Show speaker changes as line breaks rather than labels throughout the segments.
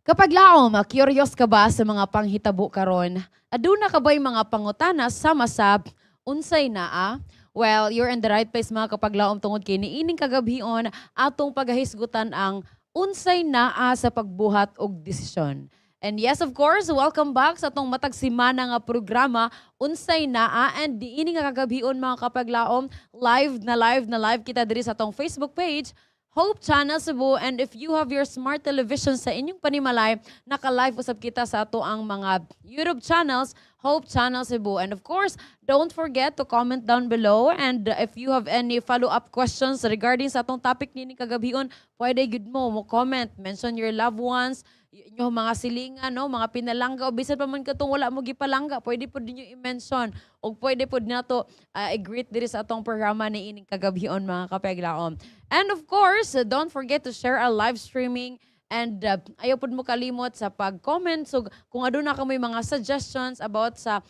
Kapaglaom, curious ka ba sa mga panghitabo karon? Aduna ka ba'y mga pangutana sama sa unsay naa? Well, you're in the right place, mga kapaglaom, tungod kay niining kagabhion atong pagahisgutan ang unsay naa sa pagbuhat og desisyon. And yes, of course, welcome back sa atong matag simana nga programa Unsay Naa, and niini nga kagabhion, mga kapaglaom, live na live na live kita diri sa atong Facebook page, Hope Channel Cebu, and if you have your smart television sa inyong panimalay, naka-live usab kita sa ato ang mga YouTube channels, Hope Channel Cebu. And of course, don't forget to comment down below, and if you have any follow-up questions regarding sa atong topic nini kagabhion, pwede gud mo mo comment, mention your loved ones, inyong mga silingan, no, mga pinalangga o bisan pa man katong wala mo gipalangga, pwede pod ninyo i-mention og pwede pod nato i-greet diri sa atong programa ni ining kagabhion, mga kapaglaom. And of course, don't forget to share our live streaming and ayaw pod mo kalimot sa pag-comment. So kung aduna kamoy mga suggestions about sa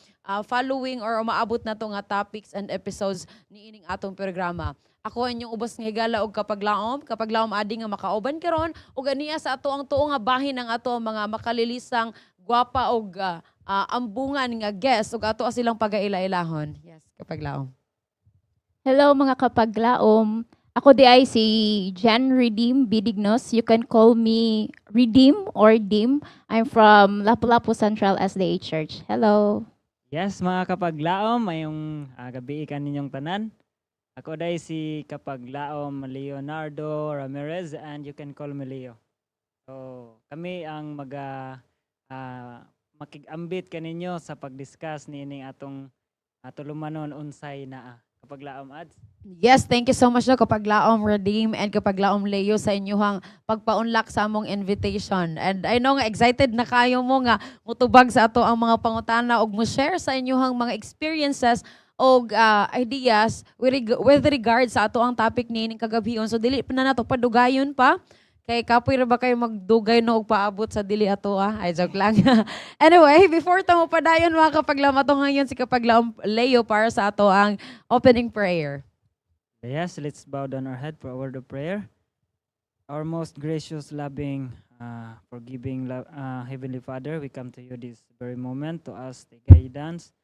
following or umaabot na to nga topics and episodes ni ining atong programa. Ako ang inyong ubos nga higala og kapaglaom, kapaglaom adi nga makauban karon ug aniya sa ato ang tuo nga bahin ang ato ang mga makalilisang gwapa og ambungan nga guest ug ato silang pagaila-ilahon. Yes, kapaglaom.
Hello, mga kapaglaom. Ako diay si Jan Redeem Bidignos. You can call me Redeem or Dim. I'm from Lapu-Lapu Central SDA Church. Hello.
Yes, mga kapaglaom, mayong gabi kaninyong tanan. Ako diay si Kapaglaom Leonardo Ramirez and you can call me Leo. So, kami ang maga makig-ambit kaninyo sa pag-discuss niining atong tulumanon, Unsay Naa. Kapaglaom Ads.
Yes, thank you so much, no, Kapaglaom Redeem and Kapaglaom Leo, sa inyuhang pagpaunlak sa among invitation. And I know nga excited na kayo mo nga mutubag sa ato ang mga pangutana ug mo share sa inyuhang mga experiences og ideas with regard sa ato ang topic niining kagabhion. So dili pa na nato padugayon pa. Kay kapoy ra ba kayo magdugay no og paabot sa dili ato ah. Ay, joke lang. Anyway, before ta mo padayon, mga kapaglaom, ato ngayon si Kapaglaom Leo para sa ato ang opening prayer.
Yes, let's bow down our head for a word of prayer. Our most gracious, loving, forgiving Heavenly Father, we come to you this very moment to ask the guidance.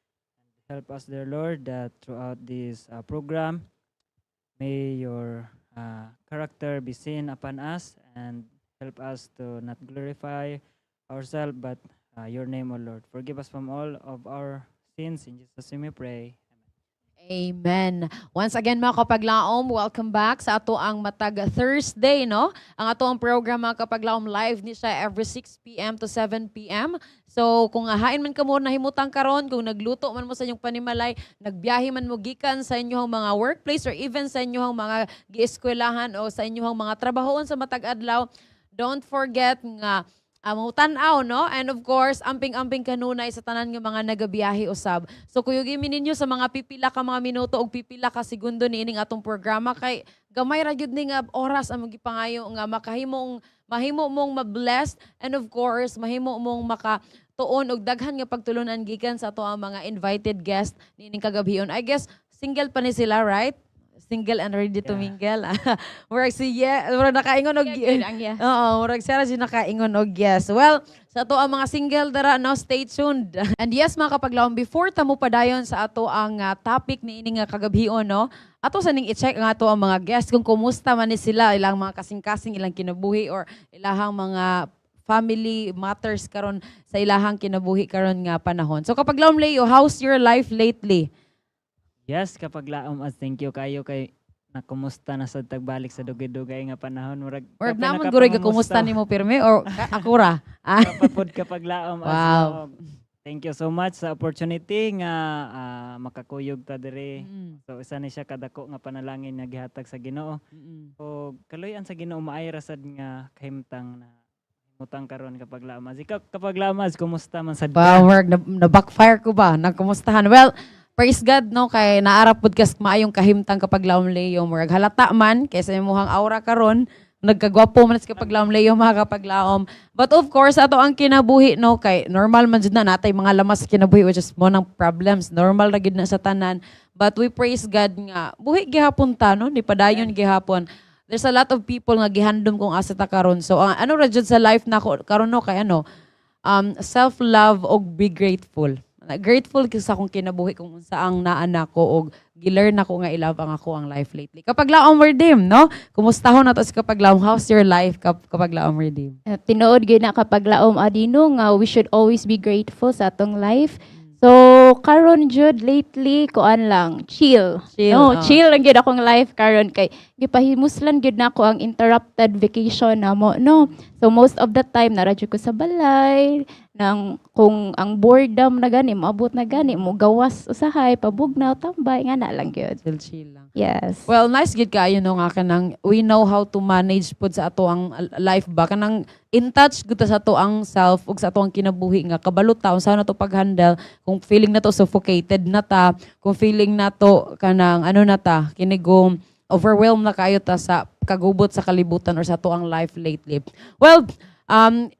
Help us, dear Lord, that throughout this program, may your character be seen upon us and help us to not glorify ourselves, but your name, O Lord. Forgive us from all of our sins. In Jesus' name we pray.
Amen. Once again, mga kapaglaom, welcome back sa ato ang matag Thursday, no? Ang ato ang program, mga kapaglaom, live ni siya every 6 p.m. to 7 p.m. So kung hain man kamo nahimutang karon, kung nagluto man mo sa inyong panimalay, nagbiyahe man mo gikan sa inyong mga workplace or even sa inyong mga gieskwelahan o sa inyong mga trabahoon sa matag adlaw, don't forget nga tan-aw, no? And of course, amping-amping kanunay sa tanan nga mga nagabiyahe usab. So kuyugi mi ninyo sa mga pipila ka mga minuto og pipila ka segundo niining atong programa kay gamay ra gyud ni nga oras ang gipangayo nga makahimong mahimo mong ma-blessed and of course mahimo mong maka tuon og daghan nga pagtulunan gikan sa ato ang mga invited guest niining kagabhion. I guess single pa ni sila, right? Single and ready to mingle. Murag si yeah, murag nakaingon og
Yeah, good, ang yes.
Oo, murag siya ra siya nakaingon og yes. Well, sa ato ang mga single dara, no, stay tuned. And yes, mga kapaglaom, before ta mo padayon sa ato ang topic ni ini nga kagabhion, no, ato sa ning i-check ang ato ang mga guests kung kumusta man ni sila, ilang mga kasing-kasing, ilang kinabuhi or ilahang mga family matters karon sa ilahang kinabuhi karon nga panahon. So Kapaglaom Leo, how's your life lately?
Yes, Kapaglaom Ads, thank you kayo kay nakumusta na sa tagbalik sa dugay-dugay nga panahon. Murag
Or
kape
naman guroy ka kumusta nimo pirmi or ako ra? Ah.
Kapapod, Kapaglaom Ads. No. Thank you so much sa opportunity nga makakuyog ta diri. So isa ni siya kadako nga panalangin nga gihatag sa Ginoo. O kaluy-an sa Ginoo, maayo ra sad nga kahimtang na himutang karon, Kapaglaom Ads. Ikaw, Kapaglaom Ads, kumusta man sad ka?
Wow, work na backfire ko ba nagkumustahan? Well, praise God, no, kay naara pud kas maayong kahimtang, Kapaglaom Leo. Murag halata man kay sa imong aura karon, nagkagwapo man sa Kapaglaom Leo, mga kapaglaom. But of course, ato ang kinabuhi, no, kay normal man jud na natay mga lamas sa kinabuhi, which is mo ng problems. Normal ra gid na sa tanan. But we praise God nga buhi gihapon ta, no, ni padayon gihapon. There's a lot of people nga gihandom kung asa ta karon. So ang ano ra jud sa life nako karon, no, kay ano, self-love og be grateful. Grateful ko sa akong kinabuhi kung unsa ang naa nako og gi-learn nako nga i-love ang ako ang life lately. Kapaglaom Redeem, no? Kumustahon nato si Kapaglaom? How's your life, Kapaglaom Redeem?
Tinuod gyud na, kapaglaom adino, nga we should always be grateful sa atong life. So karon jud lately, kuan lang, chill.
Chill,
No,
ah.
chill lang gyud akong life karon kay gipahimuslan gyud nako ang interrupted vacation namo, no. So most of the time nara jud ko sa balay nang kung ang boredom na gani moabot na gani mo gawas usahay, pabugnaw, tambay nga na lang gyud.
Chill, chill lang.
Yes.
Well, nice gid kaayo, no, nga kanang we know how to manage pud sa ato ang life ba, kanang in touch gud ta sa ato ang self ug sa ato ang kinabuhi nga kabalo ta unsa na to pag-handle kung feeling na to suffocated na ta, kung feeling na to kanang ano na ta kinigong overwhelmed na kayo ta sa kagubot sa kalibutan or sa ato ang life lately. Well,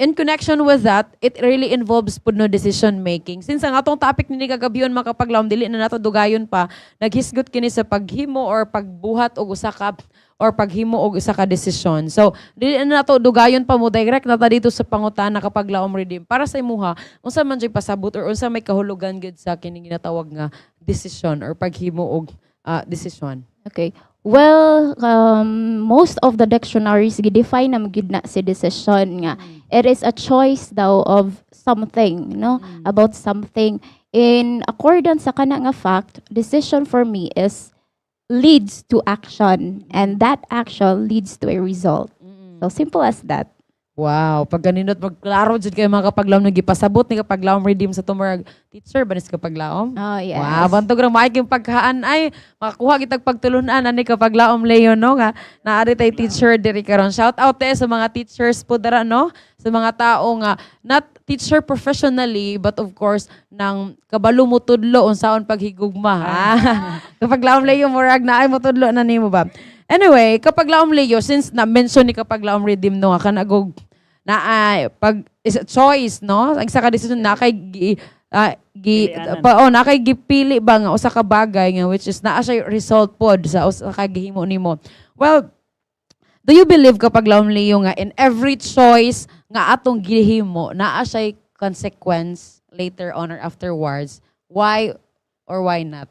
in connection with that, it really involves pud, no, decision making. Since ang atong topic ni kagabhion, mga kapaglaom, dili na nato dugayon pa, naghisgot kini sa paghimo or pagbuhat og usa ka or paghimo og usa ka desisyon. So, dili na nato dugayon pa, mo direct na ta dito sa pangutana, Kapaglaom Redeem. Para sa imuha, unsa man jud pasabot or unsa may kahulugan gid sa kining ginatawag nga desisyon or paghimo og desisyon?
Okay. Well, most of the dictionaries gi-define na gyud na si decision nga it is a choice daw of something, no? About something. In accordance sa kana nga fact, decision for me is leads to action and that action leads to a result. So simple as that.
Wow, pag ganinot magklaro jud kayo, mga kapaglaom, nagipasabot ni Kapaglaom Redeem sa tumurag teacher ba ni sa Kapaglaom?
Oh, yes.
Wow, bantog ra maayo yung paghaan ay makakuha kitag pagtulunan ani Kapaglaom Leo, no, nga naari tay teacher diri karon. Shout out te sa mga teachers po dara, no, sa mga tao nga not teacher professionally but of course nang kabalo mo tudlo unsaon paghigugma. Ah. Kapaglaom Leo, murag naay mo tudlo na nimo ba? Anyway, Kapaglaom Leo, since na mention ni Kapaglaom Redeem, no, nga kanagog na ay pag is a choice, no, ang isa ka decision na kay gi
Pilianan.
pa, oh, na kay gipili ba nga usa ka bagay nga which is naa siya result pod sa usa ka gihimo nimo. Well, do you believe, Kapaglaom Leo, nga in every choice nga atong gihimo naa siya consequence later on or afterwards? Why or why not?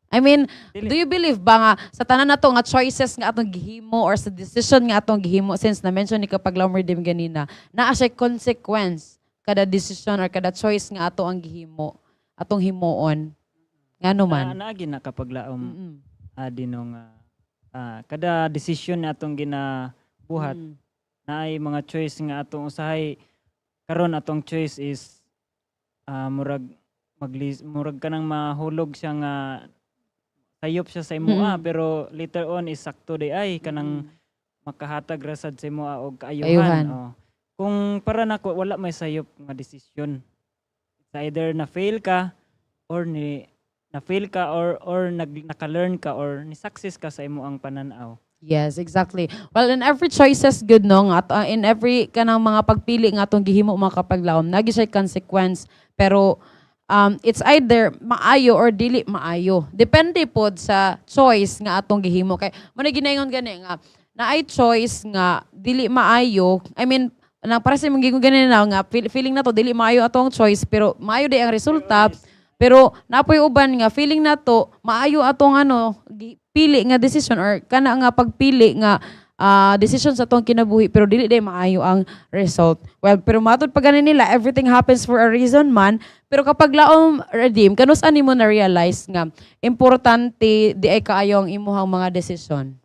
I mean,
Dili.
do you believe ba nga sa tanan nato nga choices nga atong gihimo or sa decision nga atong gihimo, since na-mention ni Kapaglaom Redeem ganina, naa siya consequence kada decision or kada choice nga ato ang gihimo, atong himuon? Ngano man?
Na, naagi na, kapaglaom adi nung kada decision na atong ginabuhat naay mga choice nga atong usahay karon atong choice is murag maglis, murag kanang mahulog siya nga sayop siya sa imuha, pero later on is sakto di ay kanang makahatag ra sad sa imuha og kaayuhan.
Kaayuhan.
Oh. Kung para nako, wala may sayop nga desisyon. It's either na fail ka or ni na fail ka or nag naka-learn ka or ni success ka sa imo ang pananaw.
Yes, exactly. Well, in every choices good, no, nga in every kanang mga pagpili nga atong gihimo, mga kapaglaom, nagi siya consequence, pero it's either maayo or dili maayo. Depende pod sa choice nga atong gihimo kay mo na ginaingon gani nga naay choice nga dili maayo. I mean, nang para sa imong gingon ganina nga feeling na to dili maayo atong choice pero maayo di ang resulta. Pero napoy uban nga feeling nato maayo atong ano pili nga decision or kana nga pagpili nga decision sa atong kinabuhi pero dili day maayo ang result. Well, pero matod pa gani nila, everything happens for a reason man. Pero Kapaglaom Redeem, kanus ani mo na realize nga importante di ay kaayo ang imuhang mga desisyon?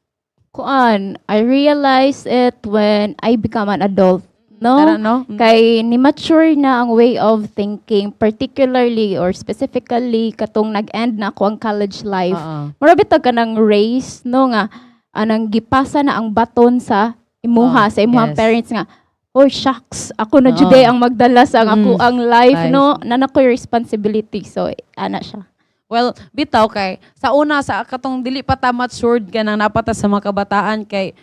Kuan, I realized it when I become an adult. No?
Tara, no?
Kay ni mature na ang way of thinking, particularly or specifically katong nag-end na ako ang college life. Mura bitaw ka ng race, no, nga anang gipasa na ang baton sa imuha, sa imuhang parents nga, "Oh shucks, ako na jud ang magdala sa ang ako ang life,"
Life.
no, na nakoy responsibility, so ana siya.
Well, bitaw kay sa una sa katong dili pa ta matured ka nang napata sa mga kabataan kay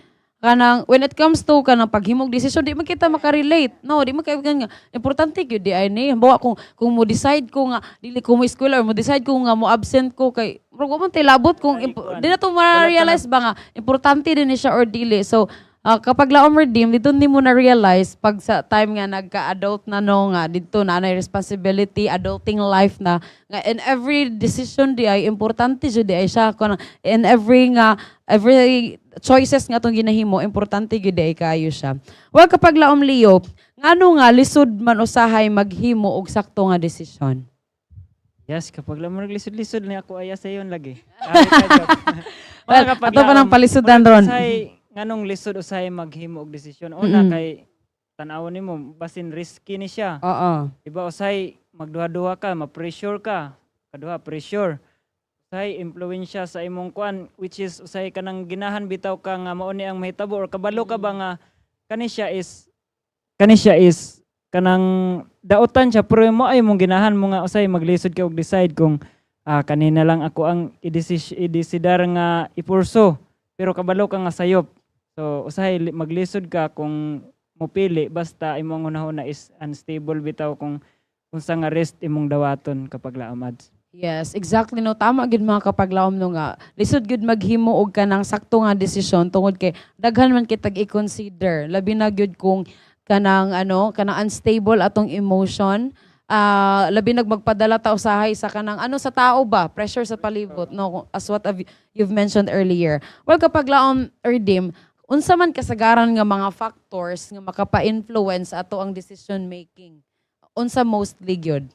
kanang when it comes to kanang paghimog desisyon, di man kita makarelate, no, di man kay nga importante gyud di ay ni. Halimbawa, kung mo decide ko nga dili ko mo eskwela or mo decide ko nga mo absent ko kay murag Murag wa man tay labot kung
Ay,
di na to
wala
ma-realize ba nga importante din ni siya or dili. So kapag laom, Redeem, dito hindi mo na realize pag sa time nga nagka-adult na, no, nga dito na nay responsibility, adulting life na nga, in every decision di ay importante jud di ay siya kun in every nga every choices nga atong ginahimo, importante gyud di ay kaayo siya. Well, kapag laom Leo, ngano nga lisod man usahay maghimo og sakto nga desisyon?
Yes, kapag lang mo naglisod-lisod ni ako aya sa iyon lagi. Ay, ka, joke.
Well,
Mga kapag
ato pa ng
laom,
palisudan ron.
usahay, nganong lisod usahay maghimo og desisyon? Una kay tan-awon nimo basin risky ni siya. Diba usahay magduha-duha ka, ma-pressure ka. Kaduha, pressure. Usahay impluwensya sa imong kuan, which is usahay kanang ginahan bitaw ka nga mao ni ang mahitabo or kabalo ka ba nga kani siya is kanang dautan siya, pero mo ay mong ginahan mo nga usahay maglisod ka og decide kung kanina lang ako ang i-desidar nga ipurso, pero kabalo ka nga sayop. So usahay maglisod ka kung mopili, basta imong hunahuna is unstable bitaw kung unsa nga risk imong dawaton kapag laamads.
Yes, exactly, no. Tama gid, mga kapaglaom, no, nga lisod gid maghimo og kanang sakto nga desisyon tungod kay daghan man kitag i-consider, labi na gyud kung kanang ano, kanang unstable atong emotion. Labi nag magpadala ta usahay sa kanang ano sa tao ba, pressure sa palibot, no, as what you've mentioned earlier. Well, kapag laom Redeem, unsa man kasagaran nga mga factors nga makapa-influence ato ang decision making? Unsa mostly gyud?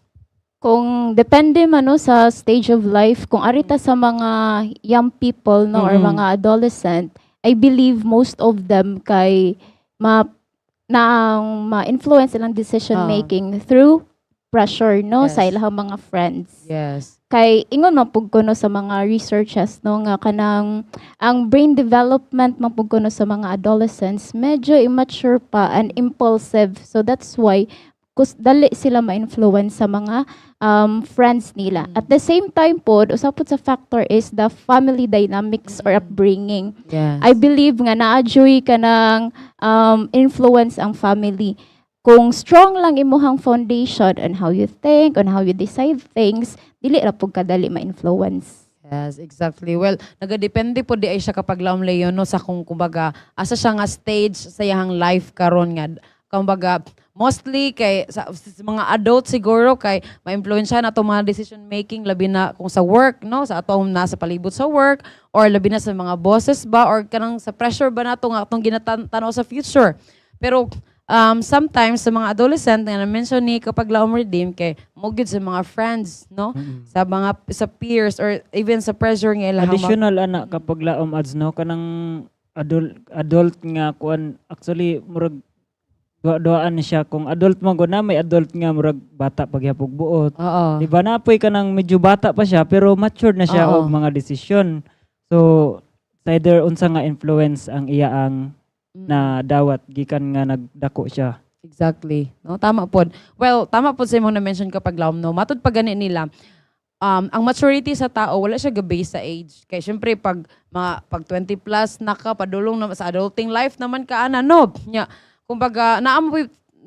Kung depende man, no, sa stage of life, kung arita sa mga young people, no, or mga adolescent, I believe most of them kay ma na ang ma-influence ilang decision making through pressure, no, sa ilang mga friends. Kay ingon man pug kuno sa mga researches, no, nga kanang ang brain development man pug kuno sa mga adolescents medyo immature pa and impulsive. So that's why kus dali sila ma-influence sa mga friends nila. At the same time pod, usa pod sa factor is the family dynamics or upbringing. I believe nga naa juy kanang influence ang family. Kung strong lang imuhang foundation on how you think, on how you decide things, dili ra pud kadali ma-influence.
Yes, exactly. Well, nagadepende po di ay siya kapag laom Leo, no, sa kung kumbaga asa siya nga stage sa iyang life karon nga kumbaga mostly kay sa mga adult siguro kay ma-influensya na atong mga decision making, labi na kung sa work, no, sa atong nasa palibot sa work or labi na sa mga bosses ba or kanang sa pressure ba nato nga atong ginatan-tanaw sa future. Pero sometimes sa mga adolescent nga na-mention ni kapag laom Redeem, kay mo gyud sa mga friends, no, sa mga sa peers or even sa pressure nga ilahang
Additional ana, kapag laom ads, no, kanang adult nga kuan, actually murag duwa-duaan siya. Kung adult mo na may adult nga murag bata pagyapog buot. Di ba napoy kanang medyo bata pa siya pero matured na siya og mga desisyon. So it's either unsa nga influence ang iya ang na dawat gikan nga nagdako siya.
Exactly. No, tama pod. Well, tama pod sa imong na-mention kapag laom, no. Matud pa gani nila, ang maturity sa tao wala siya ga-base sa age. Kay syempre pag mga pag 20 plus na ka, padulong na sa adulting life naman ka ana, no. Nya, kumbaga naa mo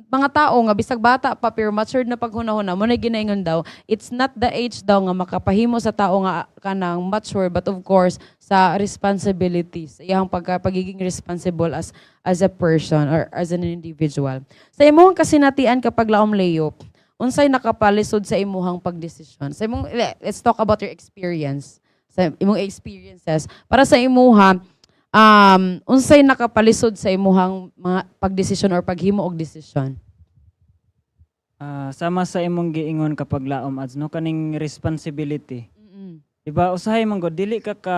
mga tao nga bisag bata pa pero matured na paghuna-huna. Mo na ginaingon daw, it's not the age daw nga makapahimo sa tao nga kanang mature, but of course sa responsibilities, iyang pagka pagiging responsible as a person or as an individual. Sa imong kasinatian, kapag laom Leo, unsay nakapalisod sa imuhang pagdesisyon? Sa imong, let's talk about your experience, sa imong experiences, para sa imuha, unsay nakapalisod sa imuhang mga pagdesisyon or paghimo og desisyon?
Sama sa imong giingon kapag laom ads, no, kaning responsibility. Diba usahay man gud dili ka ka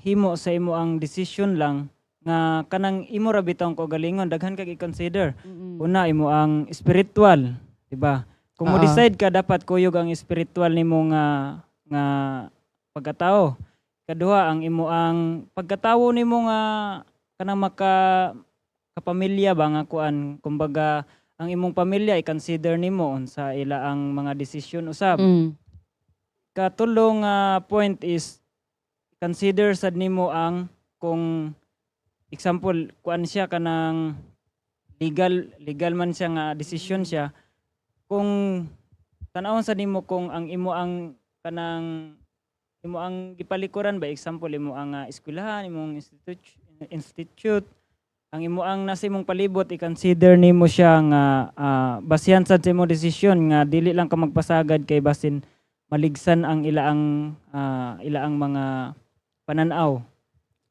himo sa imo ang decision lang nga kanang imo ra bitawng kaugalingon, daghan kag i-consider. Una, imo ang spiritual, diba? Kung mo decide ka, dapat kuyog ang spiritual nimo nga pagkatao. Kaduha, ang imo ang pagkatawo nimo nga kanang maka kapamilya ba nga kuan, kumbaga ang imong pamilya i-consider nimo unsa ila ang mga desisyon usab. Katulong nga point is consider sad nimo ang kung example kuan siya kanang legal man siya nga desisyon siya, kung tan-awon sa nimo kung ang imo ang kanang imo ang gipalikuran ba, example, imo ang eskwelahan, imong institute, ang imo ang nasa imong palibot, i-consider nimo siya nga basihan sad sa imong desisyon nga dili lang ka magpasagad kay basin maligsan ang ilaang mga pananaw.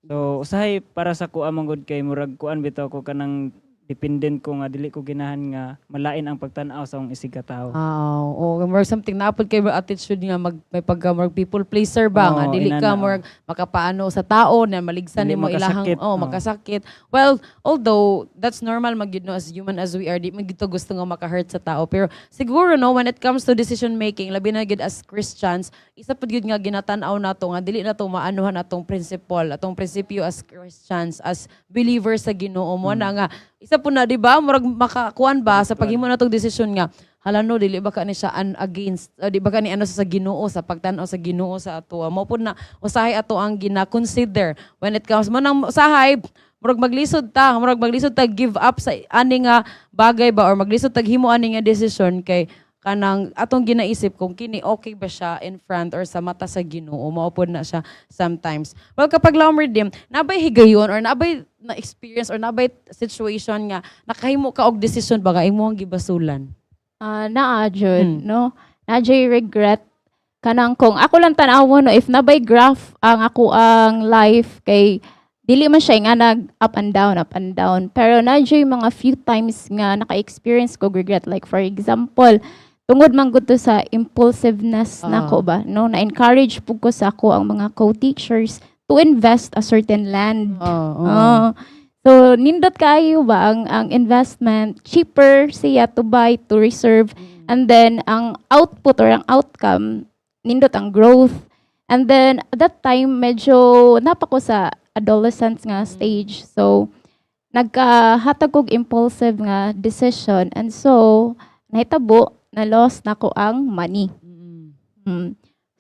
So usahay para sa kuha man gud kay murag kuan bitaw ko, kanang dependent ko nga dili ko ginahan nga malain ang pagtan-aw sa akong isig ka tawo.
Ah, oh, more something naa pod kay attitude nga mag may pagka more people pleaser ba nga
Oo,
dili ka
inana, oh.
more makapaano sa tao na maligsan
Dili
nimo ilahang
makasakit,
oh,
oh.
Makasakit. Well, although that's normal magyud, no, as human as we are, di man gyud to gusto nga maka-hurt sa tao. Pero siguro, no, when it comes to decision making, labi na gyud as Christians, isa pud gyud nga ginatan-aw nato nga dili na to maanuhan atong principle, atong prinsipyo as Christians, as believers sa Ginoo mo na nga isa po na, di ba, murag makakuan ba sa paghimo natong desisyon nga hala no, dili ba ka ni siya an against, di ba ka ni ano sa Ginoo, sa pagtan-aw sa Ginoo sa ato mo pud na usahay ato ang gina-consider when it comes mo nang usahay murag maglisod ta give up sa ani nga bagay ba or maglisod tag himo ani nga desisyon kay kanang atong ginaisip kung kini okay ba siya in front or sa mata sa Ginoo. Mao pod na siya sometimes. Well, kapag laom redeem, nabay higayon or nabay na experience or nabay situation nga nakahimo ka og decision ba nga imong gibasulan?
Ah, naa jud, no? Naa juy regret kanang kung ako lang tan-awon, no, if nabay graph ang ako ang life kay dili man siya nga nag up and down, up and down, pero naa juy mga few times nga naka-experience ko regret. Like for example, tungod man gud to sa impulsiveness nako ba, no, na encourage pud ko sa ako ang mga co-teachers to invest a certain land. Oh. So nindot kaayo ba ang investment, cheaper siya to buy, to reserve, and then ang output or ang outcome, nindot ang growth. And then at that time medyo napa ko sa adolescence nga stage. So nagkahatag og impulsive nga decision and so nahitabo na loss nako ang money.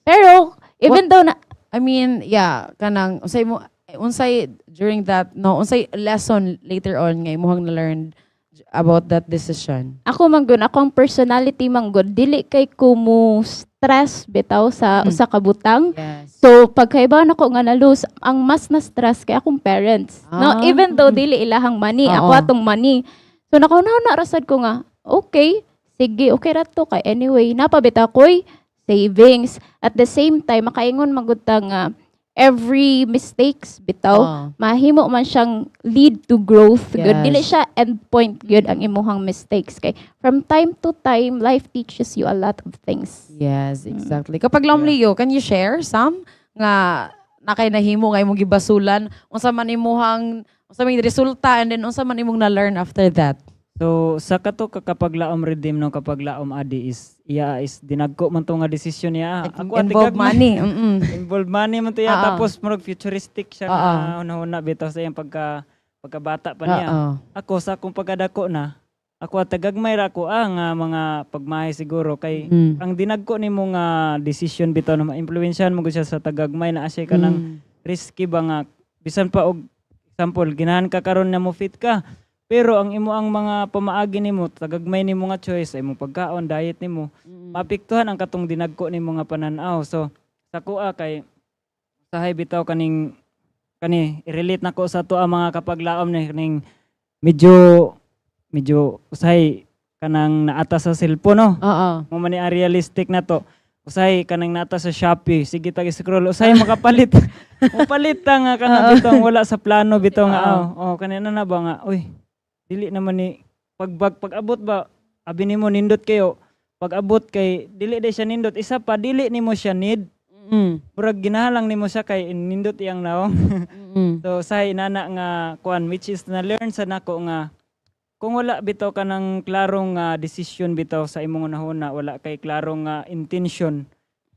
Pero even though na
I mean, yeah, kanang unsay mo unsay during that, no, unsay lesson later on nga imong na-learn about that decision?
Ako man gud, ako ang personality man gud, dili kay ko mo stress bitaw sa usa ka butang. So pagkaibaw nako nga na lose, ang mas na stress kay akong parents. No, even though dili ilahang money, ako atong money. So nakauna na rasad ko nga, okay, sige, okay ra to kay anyway, napabita ko'y savings. At the same time, makaingon man gud ta nga every mistakes bitaw mahimo man siyang lead to growth gud. Dili siya end point gyud ang imuhang mistakes kay from time to time life teaches you a lot of things.
Yes, exactly. Kapag yeah. Leo, can you share some nga nakay nahimo nga imong gibasulan, unsa man imuhang, unsa man yung resulta, and then unsa man imong na-learn after that?
So sa kato ka kapag laom redeem, no, kapag laom adi is iya is dinagko man to nga desisyon niya.
Like,
Ako
involve
atigag
money.
Involve money man to iya. Tapos murag futuristic siya nga hunahuna bitaw sa iyang pagkabata pa niya. Ako sa akong pagkadako na, ako at tagagmay ra ako nga mga pagmahay siguro kay ang dinagko nimo nga decision bitaw na maimpluwensyahan mo gud siya sa tagagmay na asya kanang risky ba nga bisan pa og example, ginahan ka karon na mo fit ka, pero ang imo ang mga pamaagi nimo, tagagmay nimo nga choice sa imong pagkaon, diet nimo, maapektuhan ang katong dinagko nimo nga pananaw. So sa kuha kay sahay bitaw kaning kani i-relate nako sa to ang mga kapaglaom ni kaning medyo medyo usahay kanang naata sa cellphone, no? Mo man ni ang realistic na to. Usahay kanang naata sa Shopee, sige tag scroll, usahay makapalit, mopalit ta nga kanang bitaw wala sa plano bitaw nga oh, kanina na ba nga, uy, dili naman ni pag abot ba, abi nimo nindot kayo, pag abot kay dili day siya nindot. Isa pa, dili nimo siya need. Murag ginahalang nimo siya kay nindot iyang naong. So sa inana nga kuan, which is na learn sa nako nga kung wala bitaw ka ng klarong nga decision bitaw sa imong hunahuna, wala kay klarong nga intention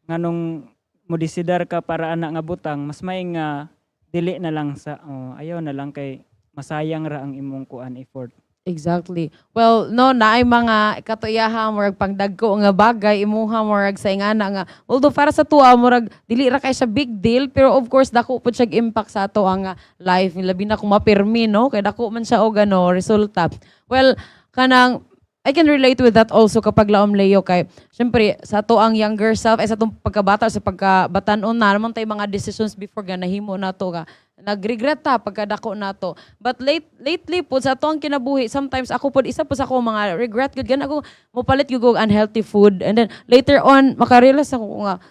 nganong mo desidar ka para ana nga butang, mas may nga dili na lang sa, oh, ayaw na lang kay masayang ra ang imong kuan, effort.
Exactly. Well, no, naay mga katuyaha murag pangdagko nga bagay imuha murag sa ingana nga although para sa tuwa murag dili ra kay siya big deal, pero of course dako pud siya impact sa ato ang life, labi na kung mapirmi, no, kay dako man siya og ano resulta. Well, kanang I I can relate with that also, kapaglaom Leo, kay syempre sa ato ang younger self ay sa atong pagkabata, sa pagkabatanon na naman tay mga decisions before nga nahimo nato nga nagregret ta pagkadako nato. But lately po sa ato ang kinabuhi, sometimes ako pod, isa po sa ako mga regret gud gan ako mopalit gyud og unhealthy food and then later on makarealize ako nga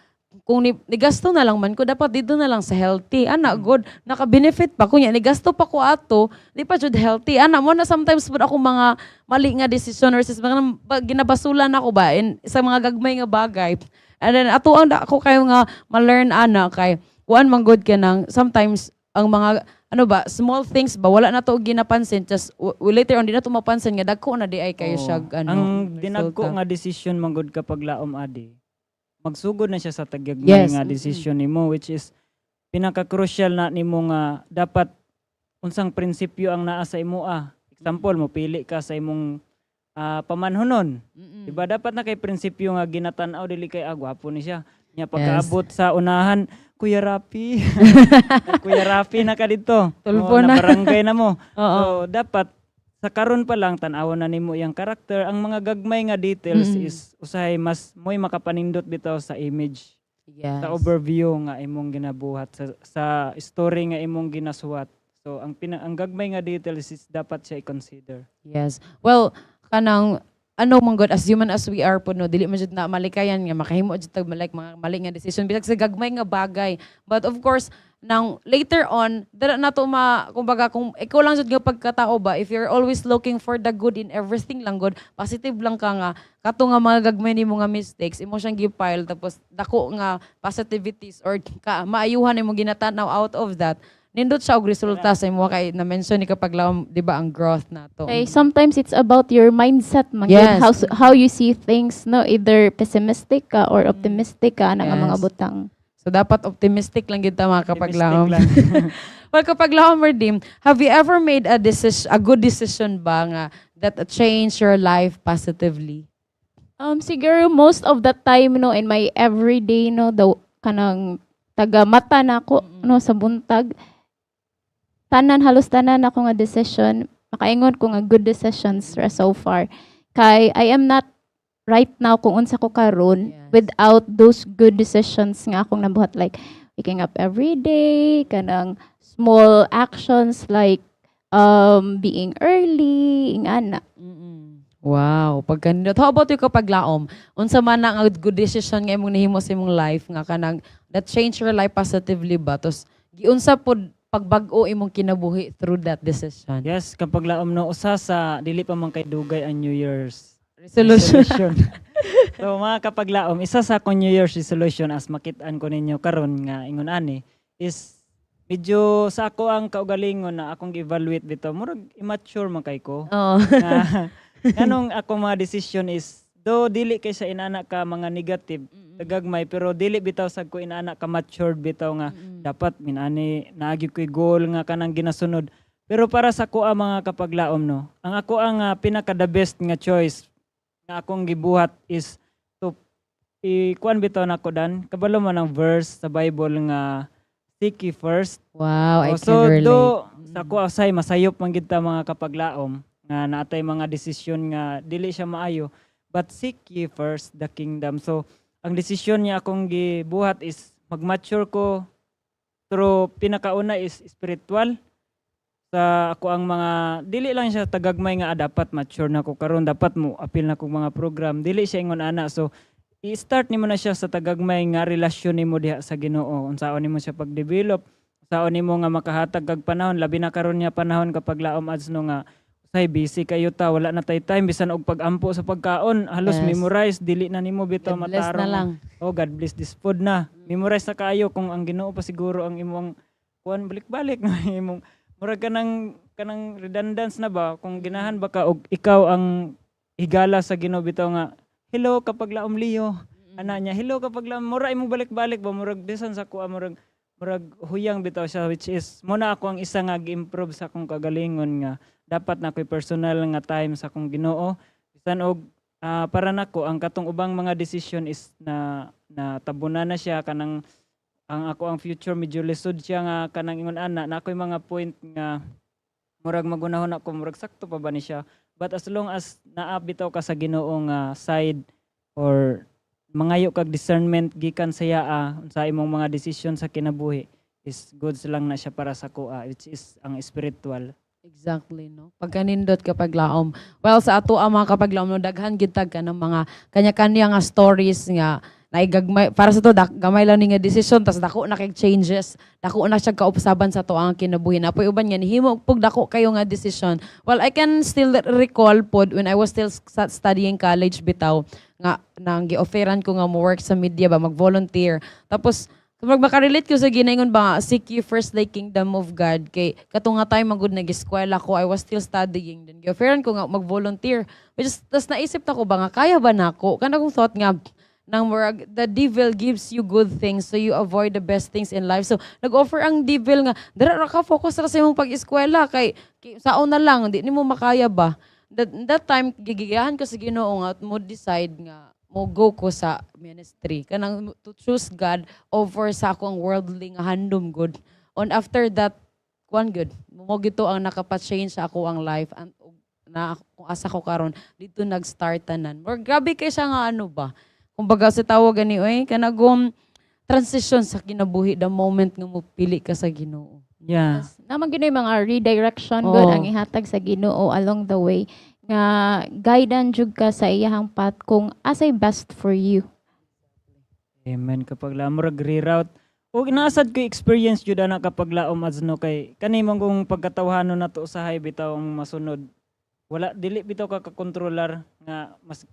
kung nigasto na lang man ko, dapat dito na lang sa healthy ana good, naka-benefit pa kunya. Nigasto pa ko ato, di pa jud healthy ana mo na. Sometimes pud ako mga mali nga decision versus mga ginabasulan ako ba in sa mga gagmay nga bagay. And then ato ang ako kayo nga ma-learn ana kay kuan man good ka nang sometimes ang mga ano ba, small things ba, wala na to ginapansin, just later on di na to mapansin nga dagko na di ay kayo
Oo.
siya ano
Ang dinagko
resulta.
Nga decision man gud, kapaglaom adi, magsugod na siya sa tagagmay nga decision nimo, which is pinaka-crucial na nimo nga dapat unsang prinsipyo ang naa sa imoa. Example, mo pili ka sa imong pamanhonon. Diba dapat na kay prinsipyo nga ginatan-aw, dili kay ah, gwapo ni siya. Nya pagkaabot sa unahan, "Kuya Rapi. Kuya Rapi na ka dito."
Tulpo
Oh,
na.
Barangay na mo.
Oo.
So dapat sa karon pa lang tan-awon na nimo iyang karakter, ang mga gagmay nga details is usahay mas mo'y makapanindot bitaw sa image, sa overview nga imong ginabuhat sa story nga imong ginasuwat. So ang gagmay nga details is dapat siya i-consider.
Yes. Well, kanang ano man gud, as human as we are po no, dili man jud na malikayan nga makahimo jud tag like mga mali nga decision bisag sa gagmay nga bagay. But of course, nang later on dira na to ma kumbaga kung ikaw lang jud nga pagkatao ba, if you're always looking for the good in everything lang good, positive lang ka nga kato nga mga gagmay nimo nga mistakes imo siyang gi-pile tapos dako nga positivities or ka maayuhan nimo ginatanaw out of that, nindot siya og resulta sa imo kay na mention ni kapaglaom, di ba, ang growth nato.
Okay, sometimes it's about your mindset man gyud, how you see things, no, either pessimistic ka or optimistic ka ana nga mga butang.
So dapat optimistic lang gyud ta, mga
Optimistic
kapaglaom.
Lang.
Well, kapaglaom Redeem, have you ever made a decision, a good decision ba nga that changed your life positively?
Siguro most of the time, no, in my everyday, no, the kanang taga mata na ako no sa buntag, tanan, halos tanan ako nga decision, makaingon ko nga good decisions ra so far, kay I am not right now kung unsa ko karon without those good decisions nga akong nabuhat, like waking up every day, kanang small actions like being early, ingana.
Wow, pagkanindot. How about you, kapaglaom? Unsa man ang good decision nga imong nahimo sa imong life nga kanang that changed your life positively ba? Tos giunsa pod pagbag-o imong kinabuhi through that decision?
Yes, kapaglaom no, usa sa dili pa man kay dugay ang New Year's
Resolution.
resolution. So mga kapaglaom, isa sa akong New Year's resolution, as makit-an ko ninyo karon nga ingon ani, is medyo sa ako ang kaugalingon na akong evaluate bitaw, murag immature man kay ko. Nga nganong ako mga decision is do dili kay sa inana ka mga negative gagmay, pero dili bitaw sad ko inana ka matured bitaw nga dapat minani naagi ko'y goal nga kanang ginasunod. Pero para sa ko mga kapaglaom no, ang ako ang pinaka the best nga choice nga akong gibuhat is to i-kuan bitaw nako dan kabalo man ang verse sa Bible nga "Seek ye first."
Wow, I
Oh,
can
so
relate.
do sa ko asay masayop man gid ta, mga kapaglaom, nga naatay mga desisyon nga dili siya maayo, but seek ye first the kingdom. So ang desisyon niya akong gibuhat is mag-mature ko through pinakauna is spiritual sa ako ang mga dili lang siya tagagmay nga ah, dapat mature na ko karon, dapat mo apil na kong mga program, dili siya ingon ana. So i-start nimo na siya sa tagagmay nga relasyon nimo diha sa Ginoo, unsaon nimo siya pag-develop, unsaon nimo nga makahatag kag panahon, labi na karon nga panahon, kapaglaom ads no, nga say busy kayo ta, wala na tay time bisan og pag-ampo sa pagkaon, halos memorize dili na nimo bitaw
God bless na
matarong.
Lang.
Oh, God bless this food na. Memorize na kaayo kung ang Ginoo pa siguro ang imong kuan, balik-balik na imong murag kanang redundance na ba, kung ginahan ba ka og ikaw ang higala sa Ginoo bitaw nga "Hello, kapaglaom Leo," ana niya, "Hello, kapaglaom," mura imong balik-balik ba, murag bisan sa kuha murag huyang bitaw siya, which is mo na ako ang isa nga gi-improve sa akong kagalingon nga dapat na ako'y personal nga time sa akong Ginoo bisan og para nako ang katong ubang mga decision is na na tabunan na siya, kanang ang ako ang future medyo lisod siya nga kanang ingon ana na ako'y mga point nga mo Murag magunahon ako, murag sakto pa ba ni siya? But as long as naa bitaw ka sa Ginoo nga side or mangayo kag discernment gikan sa iya sa imong mga desisyon sa kinabuhi is goods lang na siya para sa akoa, which is ang spiritual.
Exactly, no? Pagkanindot, kapaglaom. Well, sa ato ang mga kapaglaom, no, daghan gid tag ka ng mga kanya-kanya nga stories nga naigagmay para sa to gamay lang ni nga decision, tas dako na kay changes, dako na siya kaupsaban sa to ang kinabuhi. Na poy uban nga nihimo pug dako kayo nga decision. Well, I can still recall pod when I was still studying college bitaw nga nang gi-offeran ko nga mo work sa media ba, mag-volunteer. Tapos kung makarelate ko sa ginaingon ba nga, "Seek you first the kingdom of God," kay kato nga time magud nag-eskwela ko, I was still studying din. Gi-offeran ko nga mag-volunteer. Which is, tas naisip na ko ba nga kaya ba nako? Kana kong thought nga nang murag the devil gives you good things so you avoid the best things in life. So nag-offer ang devil nga dira ra ka, focus ra sa imong pag-eskwela kay saon na lang di nimo makaya ba. That time gigiyahan ko sa Ginoo nga mo decide nga mo go ko sa ministry, kanang to choose God over sa akong worldly nga handom good. On after that kuan good mo gito ang nakapa-change sa ako ang life and na kung asa ko karon dito nag-start tanan. Or grabe kay siya nga ano ba, kumbaga sa tawag gani oy, kanagong transition sa kinabuhi the moment nga mo pili ka sa Ginoo.
Yes. Naman gyud mga redirection good ang ihatag sa Ginoo along the way nga guidance jud ka sa iyahang path kung asay best for you.
Amen, kapag murag reroute. O inaasad ko experience jud ana, kapag laom ads, no, kay kani man kung pagkatawhanon nato usahay bitaw ang masunod. Wala, dili bitaw ka kakontrolar nga mas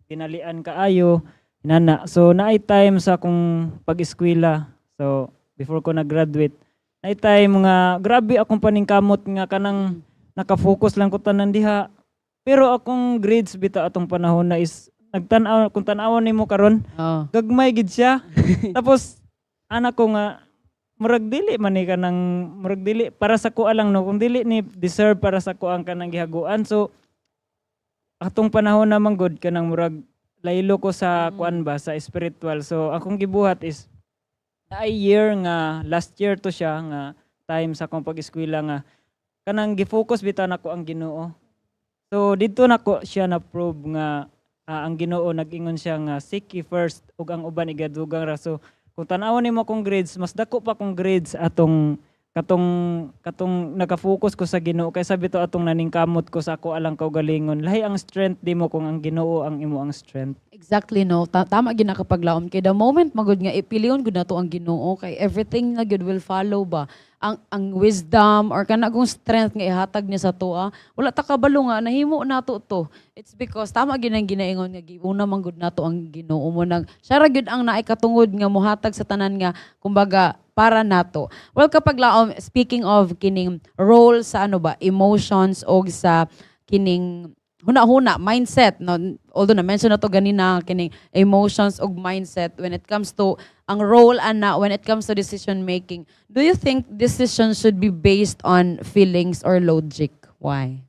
ginalian kaayo nana. So naay time sa akong pag-eskwela. So before ko nag-graduate, naay time nga grabe akong paningkamot nga kanang naka-focus lang ko tanan diha. Pero akong grades bitaw atong panahon na is nagtan-aw, kung tan-awon nimo karon, gagmay gid siya. Tapos anak ko nga murag dili man ni kanang murag dili para sa kuha lang, no, kung dili ni deserve para sa kuha ang kanang gihaguan. So atong panahon naman good kanang murag laylo ko sa kuan ba, sa spiritual. So akong gibuhat is naay year nga last year to siya nga time sa akong pag-eskwela nga kanang gi-focus bitaw nako ang Ginoo. So didto nako siya na prove nga ang Ginoo nag-ingon siya nga "Seek ye first ug ang uban igadugang ra." So kung tan-awon nimo akong grades, mas dako pa akong grades atong katong naka-focus ko sa Ginoo kaysa bitaw atong naningkamot ko sa ako alang kaugalingon. Lahi ang strength nimo kung ang Ginoo ang imo ang strength.
Exactly, no. Tama gyud na, kapaglaom, kay the moment magud nga ipilion gud nato ang Ginoo, kay everything na gyud will follow ba. Ang wisdom or kanang strength nga ihatag niya sa atoa, wala ta kabalo nga nahimo nato to. It's because tama gyud ang ginaingon nga giuna man gud nato ang Ginoo mo nang siya ra gyud ang naay katungod nga mohatag sa tanan nga kumbaga para nato. Well, kapaglaom, speaking of kining role sa ano ba, emotions og sa kining huna-huna, mindset, no? Although na-mention na to ganina, kining emotions og mindset when it comes to ang role ana when it comes to decision making. Do you think decisions should be based on feelings or logic? Why?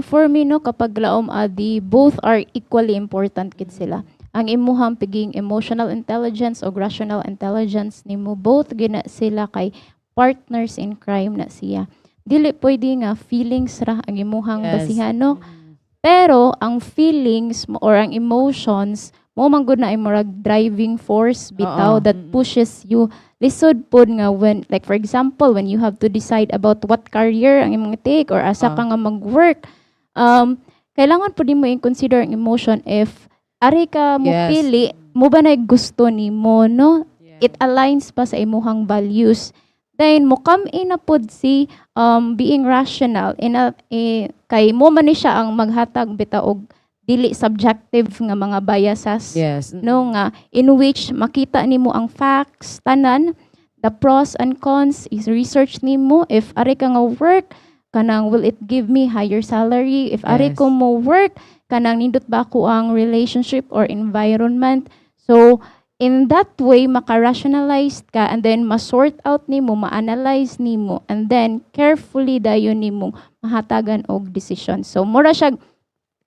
For me, no, kapaglaom adi, both are equally important kid sila. Ang imuhang piging emotional intelligence o rational intelligence nimo, both gina sila kay partners in crime na siya. Dili pwede nga feelings ra ang imuhang basihan, no? Pero ang feelings mo or ang emotions mo man gud na ay murag driving force bitaw that pushes you. Lisod pod nga when, like for example, when you have to decide about what career ang imong take or asa ka nga mag-work, kailangan pud nimo i-consider ang emotion if ari ka mo pili mo ba na gusto nimo, no? It aligns pa sa imuhang values. Then mo come in na pod si being rational in a, eh, kay mo man ni siya ang maghatag bitaw og dili subjective nga mga biases, no, nga in which makita nimo ang facts tanan, the pros and cons is research nimo if ari ka nga work, kanang will it give me higher salary? If ari ko mo work, kanang nindot ba ako ang relationship or environment? So in that way maka-rationalize ka and then ma-sort out nimo, ma-analyze nimo, and then carefully dayon nimo mahatagan og decision. So mura siya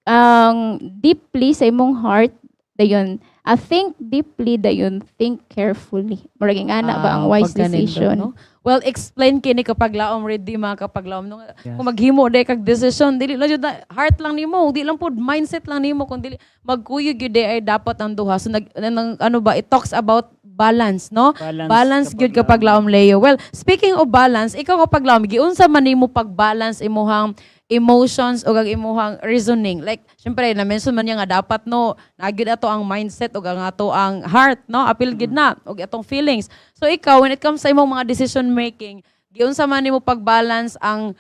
ang deeply sa imong heart, dayon think deeply, dayon think carefully. Murag ingana ba ang
Ah,
wise
pagkanindot,
decision.
no? Well explain kini kapaglaom, ready mga kapaglaom no, kung maghimo day kag decision, dili lang jud na heart lang nimo, di lang pud mindset lang nimo, kung dili magkuyog gyud ay dapat ang duha. So nag ano ba, it talks about balance, no?
Balance,
Balance gyud kapaglaom, Leo. Well, speaking of balance, ikaw kapaglaom, giunsa man nimo pag-balance imuhang emotions o ang imuhang reasoning? Like, syempre, na-mention man niya nga dapat, no, naa gyud ato ang mindset o ang ato ang heart, no? Apil gyud na og atong feelings. So ikaw, when it comes sa imong mga decision making, giunsa man nimo pag-balance ang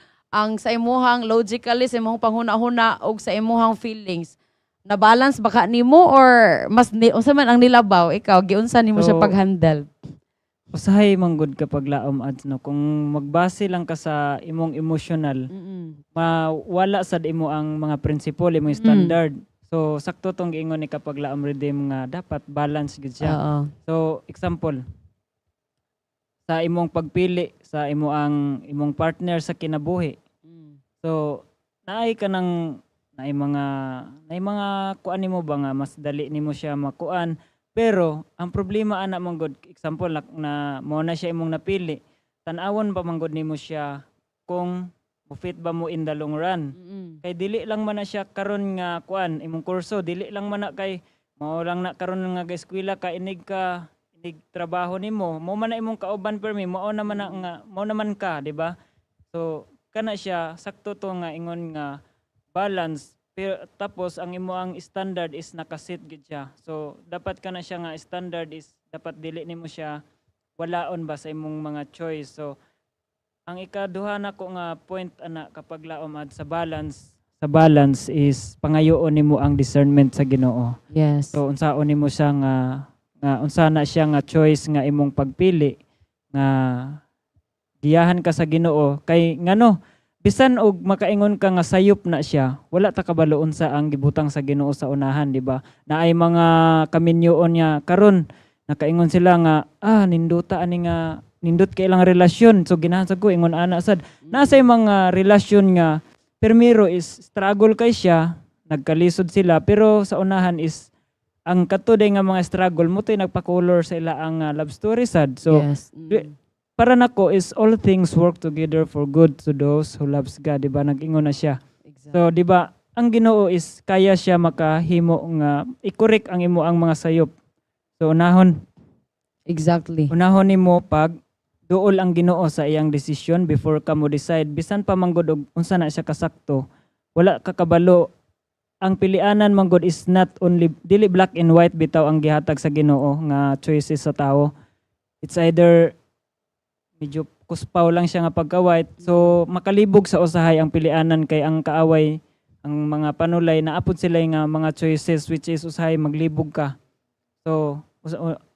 sa imuhang logically, sa imong panghuna-huna og sa imuhang feelings? Na balance ba ka nimo or mas ni, unsa man ang nilabaw? Ikaw, giunsa nimo siya
So,
pag-handle?
Usahay manggod kapaglaom ads, no, kung magbase lang ka sa imong emotional, mawala sad imo ang mga principle, imong standard. So sakto tong giingon ni kapaglaom Redeem nga dapat balance gid siya. So example, sa imong pagpili sa imo ang imong partner sa kinabuhi. So naay ka ng naay mga kuan nimo ba nga mas dali nimo siya makuan, pero ang problema ana man gud, example na mo na siya imong napili, tan-awon pa man gud nimo siya kung mo fit ba mo in the long run, kay dili lang man na siya karon nga kuan imong kurso, dili lang man na kay mao lang na karon nga ga eskwela ka, inig ka inig trabaho nimo, mo man na imong kauban permi, mao naman na nga mao naman ka, di ba? So kana siya, sakto to nga ingon nga balance, pero tapos ang imo ang standard is nakaset gid siya. So dapat kana siya nga standard is dapat dili nimo siya walaon ba sa imong mga choice. So ang ikaduha nako nga point ana kapaglaom ad sa balance is pangayoon nimo ang discernment sa Ginoo. So unsaon nimo siya nga unsa na siya nga choice nga imong pagpili nga giyahan ka sa Ginoo, kay ngano bisan og makaingon ka nga sayop na siya, wala ta kabalo unsa ang gibutang sa Ginoo sa unahan, di ba? Naay mga kaminyoon niya karon nakaingon sila nga, "Ah, ninduta ani nga nindot kay ilang relasyon, so ginahan sa ko ingon ana sad." Nasa mga relasyon nga permiro is struggle kay siya, nagkalisod sila, pero sa unahan is ang katuday nga mga struggle mo to'y nagpa-color sa ila ang love story sad. So para nako is all things work together for good to those who loves God, di ba? Nag-ingon na siya. So di ba ang Ginoo is kaya siya makahimo nga i-correct ang imo ang mga sayop. So unahon unahon nimo pag duol ang Ginoo sa iyang desisyon before ka mo decide, bisan pa manggod og unsa na siya kasakto. Wala ka kabalo, ang pilianan manggod is not only, dili black and white bitaw ang gihatag sa Ginoo nga choices sa tao. It's either medyo kuspaw lang siya nga pagka white, so makalibog sa usahay ang pilianan kay ang kaaway, ang mga panulay, naapod sila nga mga choices which is usahay maglibog ka. So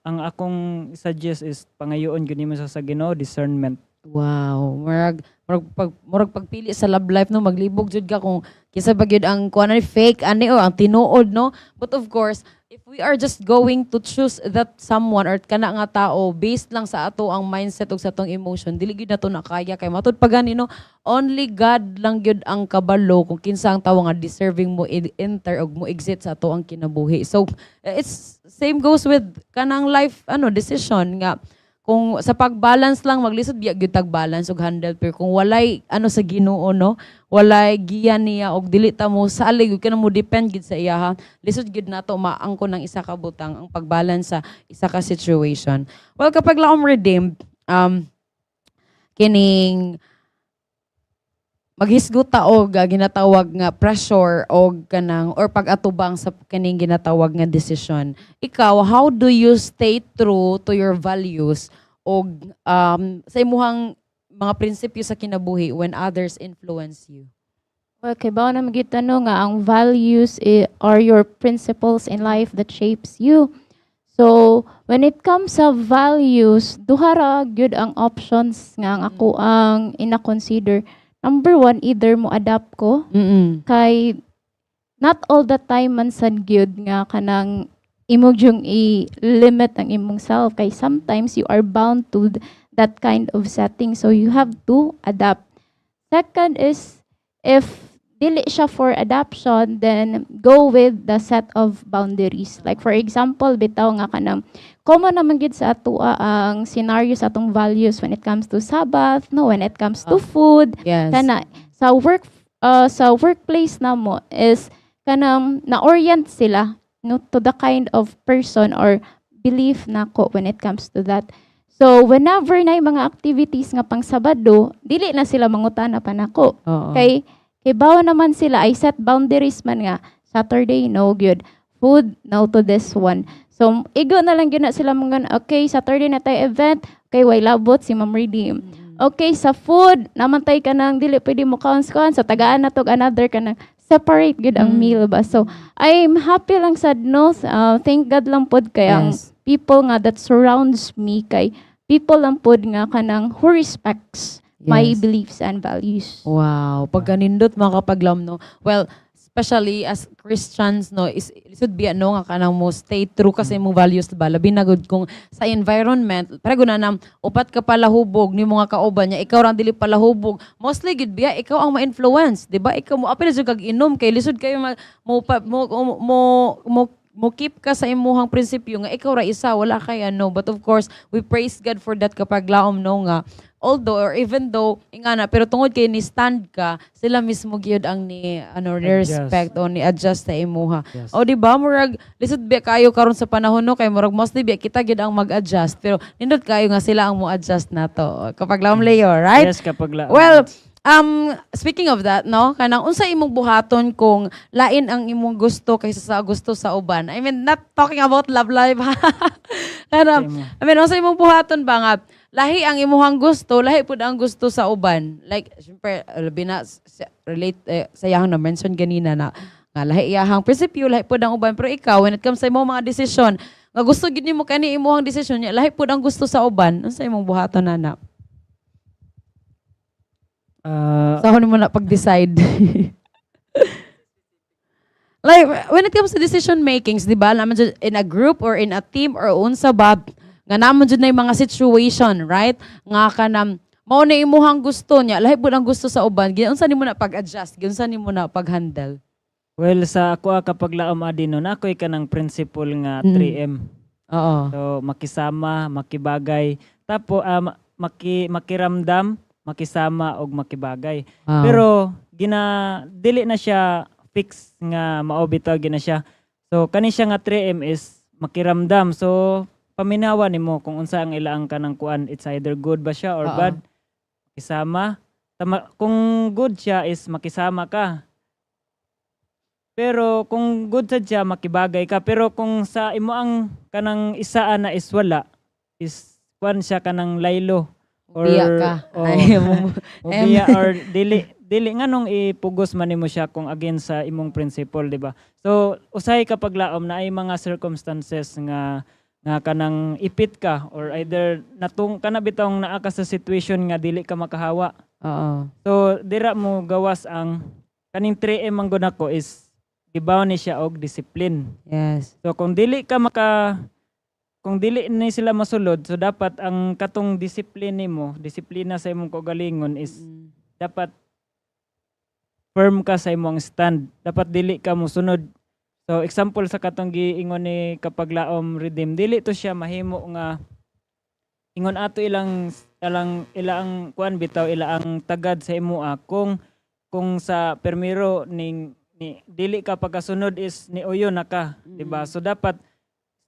ang akong suggest is pangayoon gyud nimo sa Ginoo discernment.
Wow, murag pagpili sa love life, no, maglibog jud ka kung kinsa ba gyud ang kuan ani, fake ani o ang tinuod, no? But of course, if we are just going to choose that someone or kana nga tao based lang sa ato ang mindset ug sa atong emotion, dili gyud nato na kaya kay matud pa gani, no, only God lang gyud ang kabalo kung kinsa ang tawo nga deserving mo enter og mo exit sa ato ang kinabuhi. So it's same goes with kanang life ano decision nga kung sa pag-balance lang, maglisod biya gyud tag balance ug handle, pero kung walay ano sa Ginoo, no, walay giya niya og dili ta mo salig ug kana mo depend gid sa iya ha, lisod gyud nato maangkon ng isa ka butang ang pag-balance sa isa ka situation. Well, kapaglaom redeemed, kining maghisgot ta og ginatawag nga pressure og kanang or pag-atubang sa kining ginatawag nga decision. Ikaw, how do you stay true to your values og sa imuhang mga prinsipyo sa kinabuhi when others influence you?
Well, kay bao na magyud no nga ang values are your principles in life that shapes you. So, when it comes sa values, duha ra gyud ang options nga ang ako ang ina-consider. Number one, either mo adapt ko kay not all the time man sad gyud nga kanang imo jung i-limit ang imong self, kay sometimes you are bound to that kind of setting, so you have to adapt. Second is if dili siya for adoption, then go with the set of boundaries. Like for example, bitaw nga kanang common naman gid sa atoa ang scenario sa atong values when it comes to Sabbath, no, when it comes to food, kana sa work, sa workplace namo is kanang na-orient sila, no, to the kind of person or belief nako when it comes to that. So whenever na mga activities nga pang Sabado, dili na sila mangutana pa nako. Kay kibaw naman sila, I set boundaries man nga Saturday no good. Food no to this one. So igo na lang gyud na sila mga, "Okay, Saturday na tayo event, okay, way labot si Ma'am Redeem." Okay, sa food, namantay ka nang dili pwede mo kaon sa tagaan na tog another ka nang separate gud ang meal ba. So I'm happy lang sad, no. Thank God lang pod kay ang people nga that surrounds me kay people lang pod nga kanang who respects my beliefs and values.
Wow, pagkanindot, mga kapaglaom, no. Well, especially as Christians, no, is should be ano nga kanang mo stay true kasi imong values ba, labi na gud kung sa environment pero na nam upat ka palahubog ni mga kauban niya, ikaw rang dili palahubog, mostly gud biya ikaw ang ma-influence, di ba? Ikaw mo apil jud kag inom kay lisod kayo mo, pa- mo mo mo mo mo keep ka sa imuhang prinsipyo nga ikaw ra isa, wala kay ano. But of course, we praise God for that, kapaglaom, no, nga although or even though ingana, pero tungod kay ni stand ka, sila mismo gyud ang ni ano, ni
Adjust.
Respect o ni adjust sa imuha. O di ba, murag lisod biya kayo karon sa panahon, no, kay murag mostly biya kita gyud ang mag-adjust, pero nindot kayo nga sila ang mo adjust nato, kapaglaom, Leo, right?
Yes, kapaglaom.
Well, speaking of that, no, kanang unsa imong buhaton kung lain ang imong gusto kaysa sa gusto sa uban? I mean, not talking about love life. Kanang,
Sa imo.
I mean, unsa imong buhaton ba nga lahi ang imuhang gusto, lahi pud ang gusto sa uban? Like, syempre, labi na relate sa iyahang na mention ganina na nga lahi iyahang prinsipyo, lahi pud ang uban. Pero ikaw, when it comes sa imong mga desisyon, nga gusto gid nimo kani imuhang desisyon niya, lahi pud ang gusto sa uban. Unsa imong buhaton na? Sa mo na pag-decide? Like, when it comes to decision makings, di ba? Naman jud in a group or in a team or unsa ba, nga naman jud na yung mga situation, right? Nga ka na, mao na imuhang gusto niya, lahi pud ang gusto sa uban, giunsa nimo na pag-adjust, giunsa nimo na pag-handle?
Well, sa ako kapaglaom adi, no, na ako'y kanang principle nga 3M. So makisama, makibagay, tapo makiramdam, makisama og makibagay. Pero gina dili na siya fix nga mao bitaw gina siya. So kani siya nga 3M is makiramdam. So paminawa nimo kung unsa ang ilaang kanang kuan, it's either good ba siya or bad. Makisama. Tama, kung good siya is makisama ka. Pero kung good sad siya, makibagay ka. Pero kung sa imo ang kanang isaan na is wala, is kuan siya kanang laylo or
Biya ka.
Oh,
Ay,
mobiya or dili dili nganong ipugos man nimo siya kung against sa imong principle, di ba? So usahay kapaglaom na ay mga circumstances nga nga kanang ipit ka or either natung kana bitawng naa ka sa situation nga dili ka makahawa. So dira mo gawas ang kaning 3M ang nako is gibaw ni siya og discipline. So kung dili ni sila masulod, so dapat ang katong discipline nimo, disiplina sa imong kaugalingon is dapat firm ka sa imong stand. Dapat dili ka mosunod. So example sa katong giingon ni kapaglaom Redeem, dili to siya mahimo nga ingon ato ilang ilang ilang kuan bitaw, ila ang tagad sa imoa kung sa permiro ning ni dili ka pagkasunod is ni uyo na ka, di ba? So dapat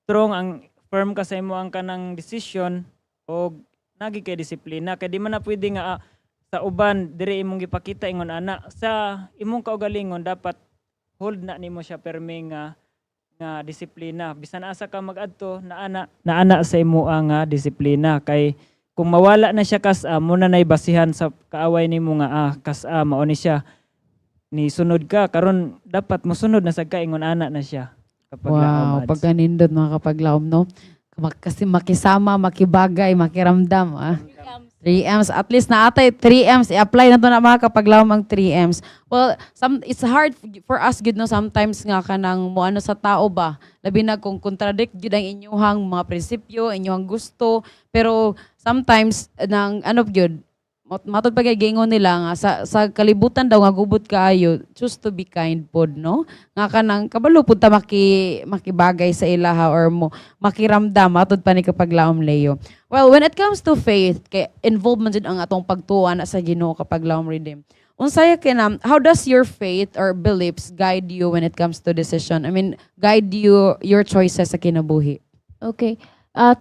strong ang firm ka sa imo ang kanang decision o nagi kay disiplina kay di man na pwede nga sa uban diri imong gipakita ingon ana. Sa imong kaugalingon dapat hold na nimo siya permi nga nga disiplina, bisan asa ka magadto, naana naana sa imo nga disiplina, kay kung mawala na siya kas mo na nay basihan sa kaaway nimo nga kas mao ni siya, ni sunod ka karon, dapat mosunod na sad ka ingon ana na siya kapag
Wow, pagkanindot, mga kapaglaom, no? Kasi makisama, makibagay, makiramdam. 3 M's. At least na atay 3 M's. I-apply na to na, mga kapaglaom, ang 3 M's. Well, it's hard for us gud, no, sometimes nga kanang mo ano sa tao ba. Labi na kung contradict gyud ang inyuhang mga prinsipyo, inyuhang gusto, pero sometimes nang ano gyud Matod pa kay giingon nila nga sa kalibutan daw nga gubot kaayo, choose to be kind pod, no, nga kanang kabalo pud ta makibagay sa ilaha or mo makiramdam, matod pa ni kapaglaom Leo. Well, when it comes to faith, kay involvement jud ang atong pagtuo na sa Ginoo, kapaglaom Redeem, unsaya kina, how does your faith or beliefs guide you when it comes to decision, I mean, guide you your choices sa kinabuhi?
Okay.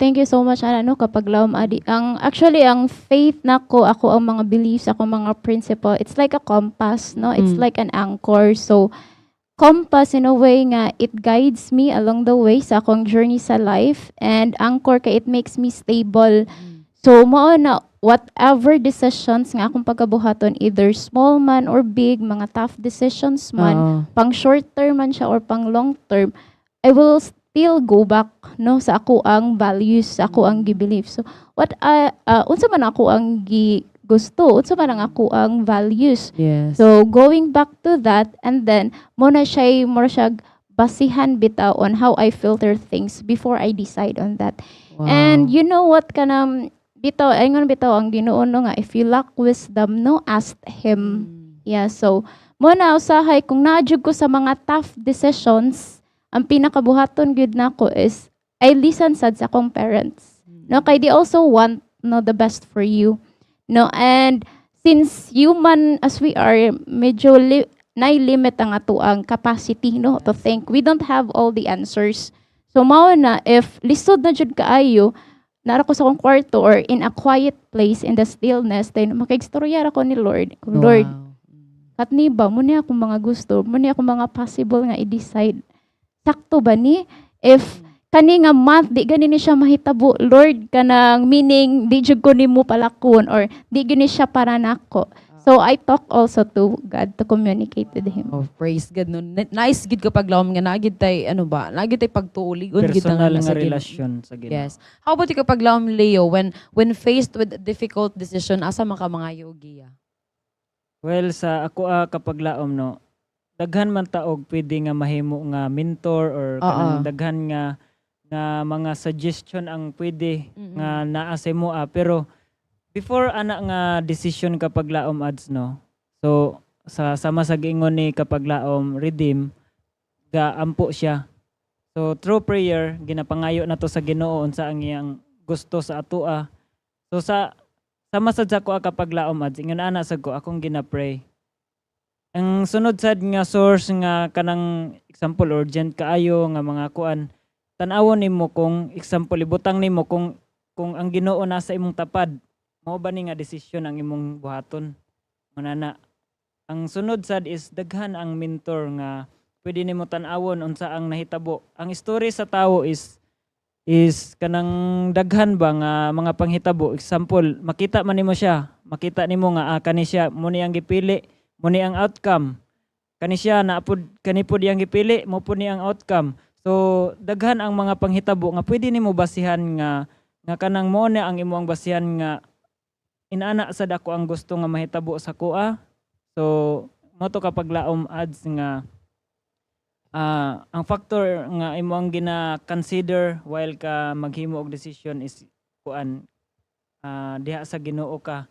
Thank you so much, ana, no, kapaglaom Adi. Ang actually, ang faith nako, ako ang mga beliefs, ako mga principle, it's like a compass, no? It's like an anchor. So compass in a way nga it guides me along the way sa akong journey sa life, and anchor kay it makes me stable. So mao na whatever decisions nga akong pagabuhaton, either small man or big, mga tough decisions man, pang short term man siya or pang long term, I will still go back, no, sa ako ang values, sa ako ang gi-believe. So what I unsa man ako ang gi gusto, unsa man ang ako ang values. So going back to that, and then mo na siya more siya basihan bitaw on how I filter things before I decide on that. And you know what, kanang bitaw, ingon bitaw ang Ginoo, no, nga if you lack wisdom, no, ask Him. Yeah, so mo na usahay kung naa jud ko sa mga tough decisions, ang pinakabuhaton gyud nako is I listen sad sa akong parents. No, kay they also want, no, the best for you. No, and since human as we are, medyo nay limit ang atoang capacity, no, to think. We don't have all the answers. So mao na if lisod na jud kaayo, nara ko sa akong kwarto or in a quiet place in the stillness, then makigstorya ra ko ni Lord. Kung, "Lord, katni ba mo ni akong mga gusto, mo ni akong mga possible nga i-decide. Sakto ba ni? If kani nga month di gani ni siya mahitabo, Lord, kanang meaning di jud ko nimo palakon or di gani siya para nako." So I talk also to God, to communicate with Him.
Oh, praise God, no. Nice gid kapaglaom nga naa gid tay ano ba, naa gid tay pagtuuligon gid
Personal
nga
nga
sa Ginoo.
Relasyon sa Ginoo.
Yes. How about you, kapaglaom Leo, when faced with a difficult decision, asa man ka mangayo og giya?
Well, sa ako kapaglaom, no, daghan man ta og pwede nga mahimo nga mentor or kanang daghan nga mga suggestion ang pwede nga naa sa imo pero before ana nga decision, kapaglaom Ads, no, so sa sama sa giingon ni kapaglaom Redeem, gaampo siya. So through prayer, ginapangayo na to sa Ginoo unsa ang iyang gusto sa atoa. So sa sama sad sa ko kapaglaom Ads, ingon ana sad ko akong gina-pray. Ang sunod sad nga source nga kanang example, urgent kaayo nga mga kuan, tan-awon nimo kung example, ibutang nimo kung ang Ginoo nasa imong tapad, mao ba ni nga desisyon ang imong buhaton muna na. Ang sunod sad is daghan ang mentor nga pwede nimo tan-awon unsa ang nahitabo. Ang story sa tawo is kanang daghan ba nga mga panghitabo. Example, makita man nimo siya, makita nimo nga kani siya mo ni ang gipili, mo ni ang outcome. Kani siya na pud, kani pud iyang gipili, mo pud ni ang outcome. So daghan ang mga panghitabo nga pwede nimo basihan nga kanang mo na ang imo ang basihan nga inana sad ako ang gusto nga mahitabo sa kuha. So mo to, kapaglaom Ads, nga ang factor nga imo ang gina-consider while ka maghimo og decision is kuan, diha sa Ginoo ka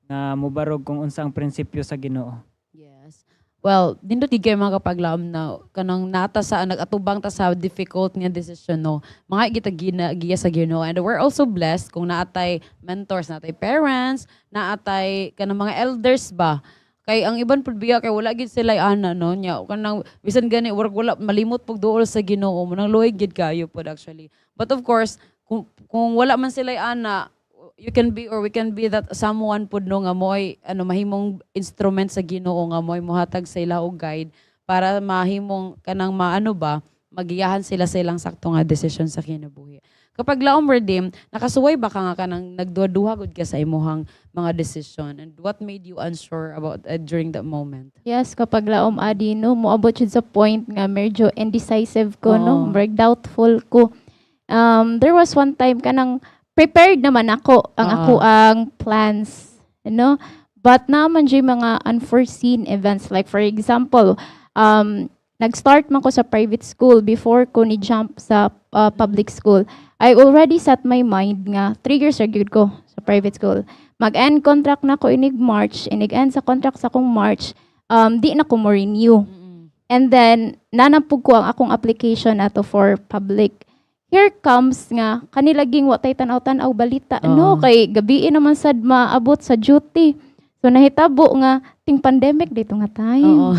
nga mobarog kung unsa ang prinsipyo sa Ginoo.
Yes. Well, nindot gid kay mga kapaglaom na kanang nata sa nag-atubang ta sa difficult nga decision, no. Mga kita gina giya sa Ginoo, and we're also blessed kung naatay mentors, naatay parents, naatay kanang mga elders ba. Kay ang iban pud biya kay wala gid sila ana, no, nya kanang bisan gani work wala malimot pug duol sa Ginoo mo nang luoy gid kayo pod actually. But of course, kung wala man sila ana, you can be or we can be that someone pud, no, nga mo'y ano, mahimong instrument sa Ginoo nga mo'y mohatag sa ila og guide para mahimong kanang maano ba, magiyahan sila sa ilang sakto nga desisyon sa kinabuhi. Kapaglaom Redeem, nakasuway ba ka nga kanang nagduha-duha gud ka sa imuhang mga desisyon, and what made you unsure about during that moment?
Yes, kapaglaom Adi, no, moabot jud sa point nga medyo indecisive ko, no, murag doubtful ko. There was one time kanang prepared naman ako ang ako ang plans, no? But naman jud mga unforeseen events, like for example, nag-start man ko sa private school before ko ni jump sa public school. I already set my mind nga 3 years ra gyud ko sa private school. Mag-end contract na ko inig March, inig-end sa contract sa akong March, di na ko mo renew. And then nanapug ko ang akong application ato for public. Here comes nga kanilaging wa tay tan-aw-tan-aw balita, no, kay gabii naman sad maabot sa duty. So nahitabo nga ting pandemic dito nga time.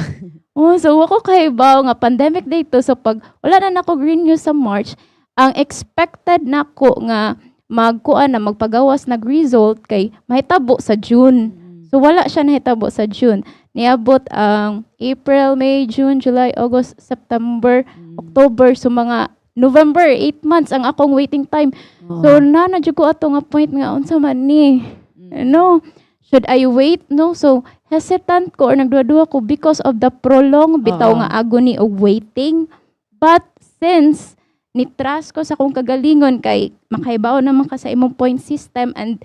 Oh, so wa ko kahibaw nga pandemic dito. So pag wala na nako renew sa March, ang expected nako nga magkuan na magpagawas nag result kay mahitabo sa June. So wala siya nahitabo sa June. Niabot ang April, May, June, July, August, September, October, so mga November, 8 months ang akong waiting time. So na jud ko ato nga point nga unsa man ni? No, should I wait? No, so hesitant ko or nagduha-duha ko because of the prolonged bitaw nga agony of waiting. But since ni trust ko sa akong kagalingon kay makahibaw naman ka sa imong point system and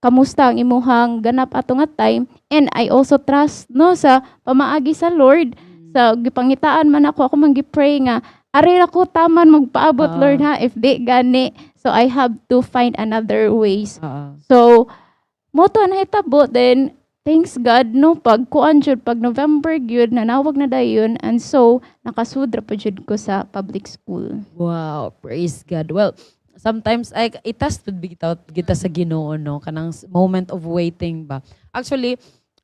kamusta ang imuhang ganap ato nga time, and I also trust, no, sa pamaagi sa Lord, sa gipangitaan man ako, ako man gi-pray nga ari ra ko taman magpaabot, Lord, ha. If di gani, so I have to find another ways. So mo to nahitabo. Then thanks God, no, pag kuan jud, pag November gyud nanawag na dayon, and so nakasud ra pa jud ko sa public school.
Wow, praise God. Well, sometimes ay i-test pud bitaw kita sa Ginoo, no, kanang moment of waiting ba. Actually,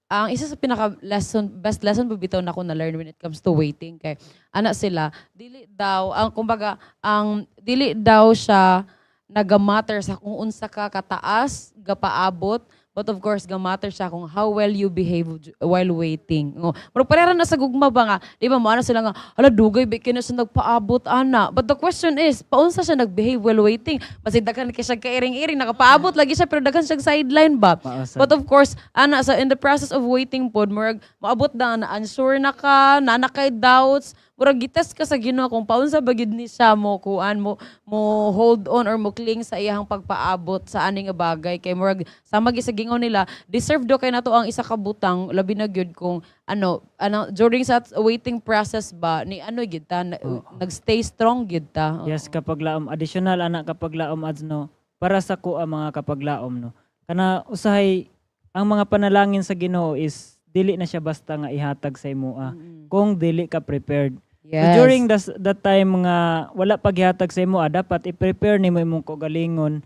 ang isa sa pinaka lesson, best lesson pud bitaw nako na learn when it comes to waiting kay ana sila, dili daw ang, kumbaga, ang dili daw siya nagamatter sa kung unsa ka kataas gapaabot, but of course gamatter siya kung how well you behave while waiting. Oh, pero pareha na sa gugma ba nga, di ba, mo ana sila nga, "Hala, dugay ba kina siya nagpaabot ana?" But the question is, paunsa siya nagbehave while waiting? Masig daghan kay siya kairing-iring, nakapaabot lagi siya pero daghan siya sideline ba.
Maasad.
But of course, ana sa in the process of waiting pod, murag maabot na na unsure na ka, na kay doubts, murag gitest ka sa Ginoo kung paunsa ba gyud ni siya mo kuan mo hold on or mo cling sa iyang pagpaabot sa ani nga bagay, kay murag sama gyud sa gingon nila, deserve do kay nato ang isa ka butang, labi na gyud kung ano ano during sa waiting process ba ni ano gyud ta nagstay strong gyud ta. Oo.
Yes, kapag laom, additional ana kapag laom ads, no, para sa ko ang mga kapag laom, no. Kana usahay ang mga panalangin sa Ginoo is dili na siya basta nga ihatag sa imoa kung dili ka prepared. So during that time nga wala paghihatag sa imo, dapat i-prepare nimo imong kaugalingon,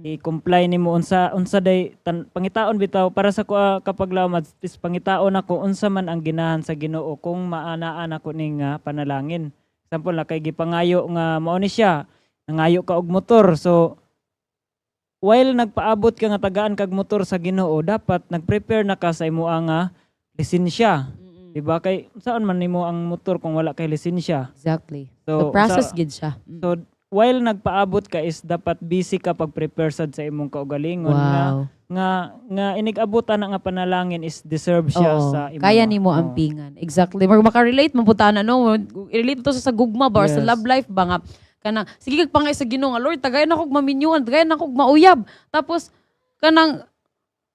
i-comply nimo unsa unsa day tan, pangitaon bitaw para sa ko kapag laom ads is pangitaon ako unsa man ang ginahan sa Ginoo kung maanaan ako ning nga panalangin. Example na kay gipangayo nga mao ni siya, nangayo ka og motor. So while nagpaabot ka nga tagaan kag motor sa Ginoo, dapat nagprepare na ka sa imo nga lisensya. Diba? Kay saan man nimo ang motor kung wala kay lisensya?
Exactly.
So
The process
sa-
gid siya.
So while nagpaabot ka is dapat busy ka pag-prepare sad sa imong kaugalingon nga nga inig-abot ana nga panalangin is deserve siya
Oo.
sa imo.
Kaya nimo ampingan. Exactly. Murag makarelate man pud ta na, no. I-relate to sa gugma ba or sa love life ba nga kanang sige kag pangay sa Ginoo nga, "Lord, tagayan ako maminyuan, tagayan ako mauyab." Tapos kanang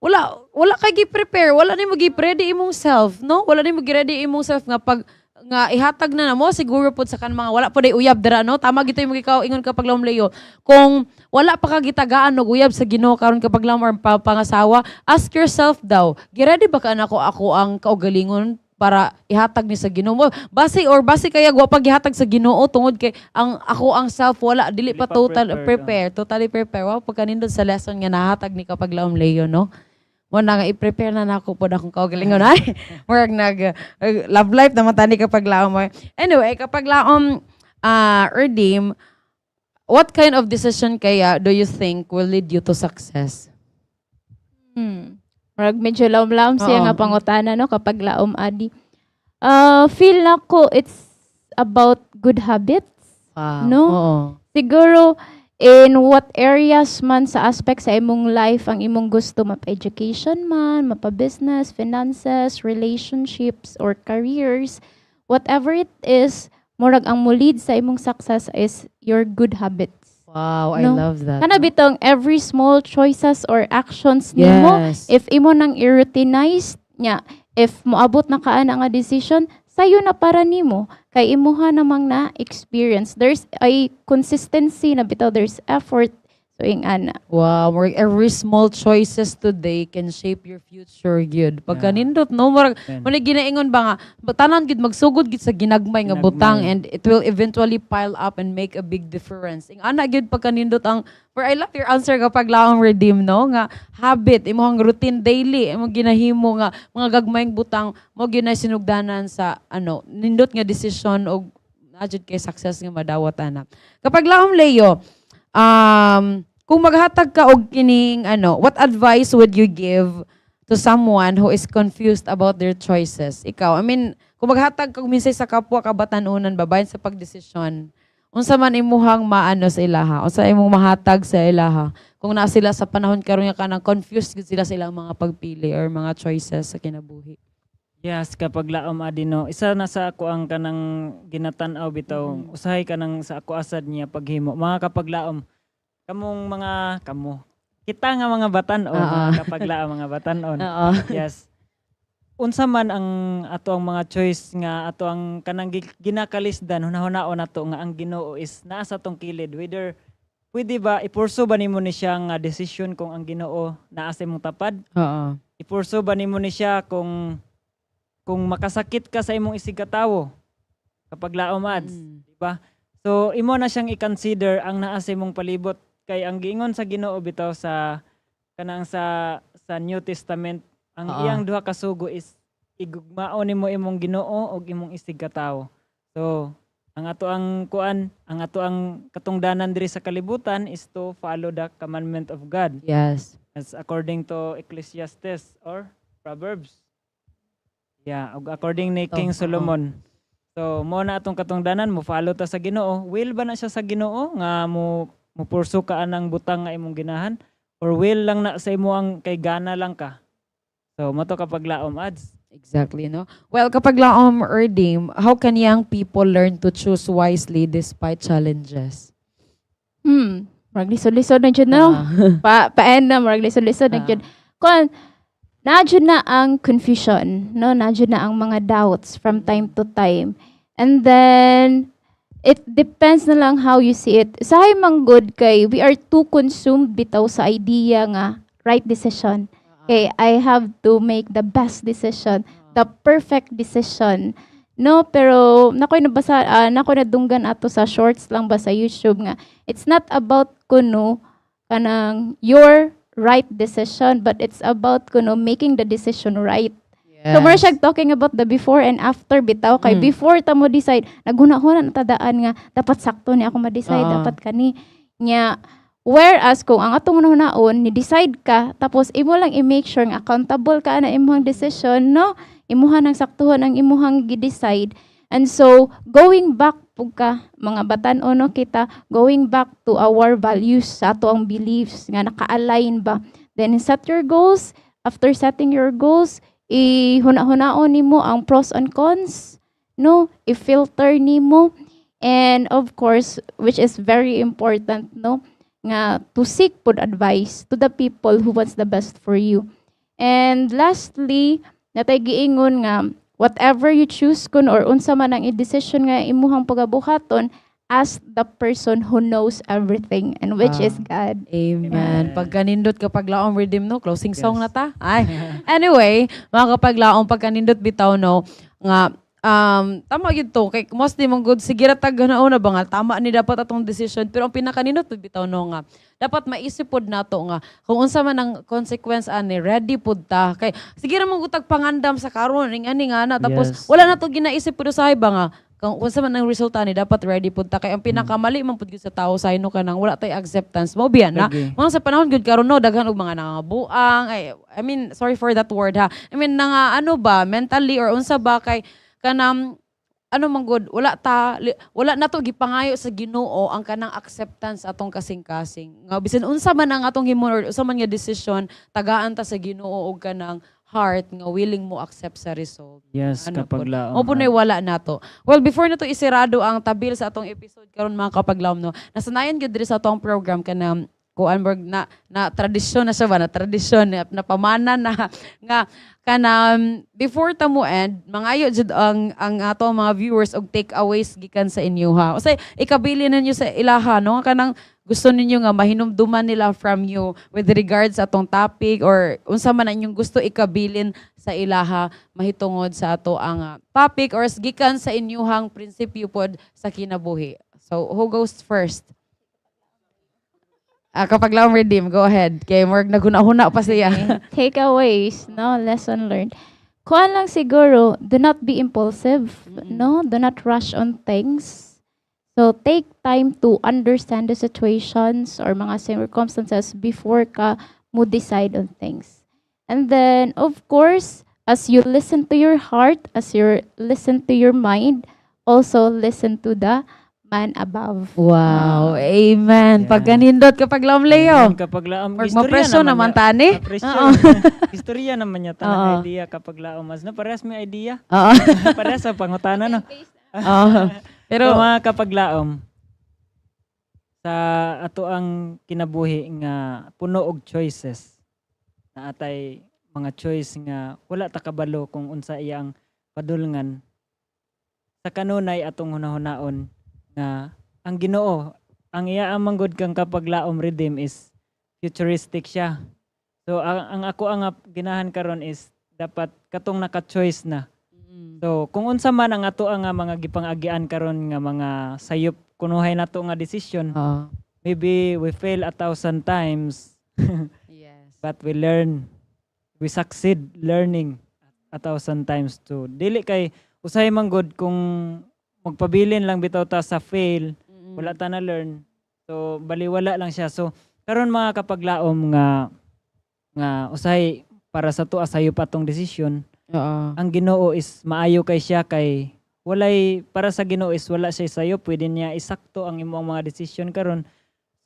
wala wala kay gi-prepare, wala nimo gi-ready imong self, no? Wala nimo gi-ready imong self nga pag nga ihatag na namo siguro pud sa kan mga wala pa day uyab dira, no? Tama gito yung ikaw ingon kapag Leo, kung wala pa ka gitagaan og uyab sa Ginoo karon kapag or pangasawa, ask yourself daw, giready ba ka nako ako ang kaugalingon para ihatag ni sa Ginoo mo? Basi or basi kaya wa pa gihatag sa Ginoo tungod kay ang ako ang self wala dili pa
Dili pa
total
prepared,
prepare, totally prepare. Wow, pagkanindot sa lesson nga nahatag ni kapag Leo, no? Mo na nga i-prepare na nako pod akong kaugalingon ay. Murag nag love life naman tani kapag laom. Anyway, kapag laom, Redeem, what kind of decision kaya do you think will lead you to success?
Murag medyo laom-laom siya nga pangutana, no, kapag laom adi. Feel nako it's about good habits. No? Siguro in what areas man sa aspect sa imong life ang imong gusto, mapa-education man, mapa-business, finances, relationships or careers, whatever it is, murag ang mo-lead sa imong success is your good habits.
Wow, I
No?
love that.
Kana bitong every small choices or actions nimo, if imo nang i-routinize nya, if moabot na ka ana nga decision, sayo na para nimo kay imuha namang na experience. There's a consistency na bitaw, there's effort, so So ing-ana.
Wow, murag every small choices today can shape your future gyud. Pagka nindot, no, murag
Amen.
mao ginaingon ba nga tanan gid magsugod gid sa ginagmay nga
Ginagmay.
Butang and it will eventually pile up and make a big difference. Ing ana gyud pagka nindot ang, for I love your answer, Kapaglaom Redeem, no, nga habit, imong routine daily, imong ginahimo nga mga gagmayng butang mo gyud na sinugdanan sa ano nindot nga decision og naa jud kay success nga madawat ana. Kapaglaom Leo, kung maghatag ka og kining ano, what advice would you give to someone who is confused about their choices? Ikaw, I mean, kung maghatag ka og mensahe sa kapwa kabatanunan ba bahin sa pagdesisyon, unsa man imuhang maano sa ilaha? Unsa imong mahatag sa ilaha? Kung naa sila sa panahon karon nga kanang confused gud sila sa ilang mga pagpili or mga choices sa kinabuhi.
Yes, Kapaglaom Adino. Isa na sa ako ang kanang ginatan-aw bitaw. Usahay kanang sa ako asad niya paghimo. Mga kapaglaom, kamong mga kamo. Kita nga mga batan-on, mga kapaglaom, mga batan-on. Yes. Unsa man ang ato ang mga choice nga ato ang kanang ginakalisdan, hunahunao nato nga ang Ginoo is naa sa atong kilid, whether pwede ba i-pursue ba nimo ni siya nga decision kung ang Ginoo naa sa imong tapad, i-pursue ba nimo ni siya kung makasakit ka sa imong isig katawo, Kapaglaom Ads, di ba? So imo na siyang i-consider ang naa sa imong palibot, kay ang giingon sa Ginoo bitaw sa kanang sa New Testament, ang iyang duha ka sugo is igugmaon nimo imong Ginoo ug imong isig katawo. So ang ato ang kuan, ang ato ang katungdanan diri sa kalibutan is to follow the commandment of God as according to Ecclesiastes or Proverbs. Yeah, ug according ni King Solomon. So mo na atong katungdanan, mo follow ta sa Ginoo. Will ba na siya sa Ginoo nga mo pursue ka anang butang nga imong ginahan or will lang na sa imo ang kay gana lang ka? So mo to, Kapaglaom Ads.
Exactly, no? Well, Kapaglaom Redeem, how can young people learn to choose wisely despite challenges?
Murag lisod-lisod na jud, no? Pa pa-end na, murag lisod-lisod na jud. Kuan, naa jud na ang confusion, no? Naa jud na ang mga doubts from time to time. And then it depends na lang how you see it. Usahay man gud kay we are too consumed bitaw sa idea nga right decision. Okay, I have to make the best decision, the perfect decision. No, pero nakoy nabasa, nakoy nadunggan ato sa shorts lang ba sa YouTube nga it's not about kuno kanang your right decision, but it's about kuno making the decision right. So more siya talking about the before and after bitaw, kay before ta mo decide, naghuna-huna na tadaan nga dapat sakto ni ako ma-decide, dapat kani nya. Whereas kung ang atong hunaon ni decide ka, tapos imo lang i-make sure nga accountable ka na imong decision, no, imuha nang saktuhon ang imuhang gi-decide. And so going back pug ka mga batan-o, no, kita going back to our values, sa ato ang beliefs nga naka-align ba, then set your goals. After setting your goals, ihuna-hunaon nimo ang pros and cons, no, i-filter nimo. And of course, which is very important, no, nga to seek pud advice to the people who wants the best for you. And lastly, natay giingon nga whatever you choose kun or unsa man ang i-decision nga imuhang pagabuhaton, ask the person who knows everything, and which is God.
Amen.
Amen.
Pagkanindot, Kapaglaom Redeem, no? Closing song na ta. Ay. Anyway, mga kapaglaom, pagkanindot bitaw, no, nga tama gyud to kay mostly mong good sige ra tag na ba nga tama ni dapat atong decision, pero ang pinakanindot pud bitaw, no, nga dapat maisip pod nato nga kung unsa man ang consequence ani, ready pud ta, kay sige ra man gutag pangandam sa karon ning ani nga na tapos wala na to ginaisip pud usahay ba nga kung unsa man ang resulta ni, dapat ready pud ta, kay ang pinakamali man pud gyud sa tao sa no kanang wala tay acceptance mo biya na. Mga sa panahon gud karon, no, daghan og mga nangabuang, ay, I mean, sorry for that word ha. I mean, nanga ano ba, mentally or unsa ba, kay kanang ano man gud, wala na to gipangayo sa Ginoo ang kanang acceptance atong kasing-kasing. Nga bisan unsa man ang atong himon or unsa man nga decision, tagaan ta sa Ginoo og kanang heart nga willing mo accept sa result.
Yes,
Ano
kapag laom.
Mo po na wala nato. Well, before na to isirado ang tabil sa atong episode karon, mga kapaglaom, no. Nasanayan gyud diri sa atong program kanang kuan murag na tradisyon na siya ba, na tradisyon na pamana na nga kanang before ta mo end, mangayo jud ang ato mga viewers og takeaways gikan sa inyo ha. Unsay ikabili ninyo sa ilaha, no, kanang gusto ninyo nga mahinumduman nila from you with regards sa atong topic or unsa man ang inyong gusto ikabilin sa ilaha mahitungod sa ato ang topic or gikan sa inyuhang prinsipyo pod sa kinabuhi? So who goes first? Ah, Kapaglaom Redeem, go ahead. Kay murag naghuna-huna pa siya.
Okay. Takeaways, no? Lesson learned. Kuan lang siguro, do not be impulsive, no? Do not rush on things. So, take time to understand the situations or mga circumstances before ka mo decide on things. And then, of course, as you listen to your heart, as you listen to your mind, also listen to the man above.
Wow, amen.
Yeah.
Pagkanindot, Kapaglaom Leo.
Amen, Kapaglaom.
Murag
Istorya
mapresyo naman
niya.
tani.
Mapresyo. Istorya naman niya tanang idea, Kapaglaom. Mas na parehas may idea. Parehas sa pangutana, no.
Oo. Pero
Pero mga kapaglaom, sa ato ang kinabuhi nga puno og choices, na atay mga choice nga wala ta kabalo kung unsa iyang padulngan, sa kanunay atong hunahunaon nga ang Ginoo, ang iya ang manggod kang Kapaglaom Redeem is futuristic siya. So ang ako ang ginahan karon is dapat katong naka-choice na. So kung unsa man ang ato ang nga mga gipangagian karon nga mga sayop kunuhay nato nga decision, maybe we fail 1,000 times, but we learn, we succeed learning 1,000 times too. Dili kay usahay man gud kung magpabilin lang bitaw ta sa fail, wala ta na learn. So baliwala lang siya. So karon, mga kapaglaom, nga usahay para sa tuwa sayo pa tong desisyon, ang Ginoo is maayo kay siya kay walay, para sa Ginoo is wala siya sayo, pwede niya isakto ang imong mga desisyon karon.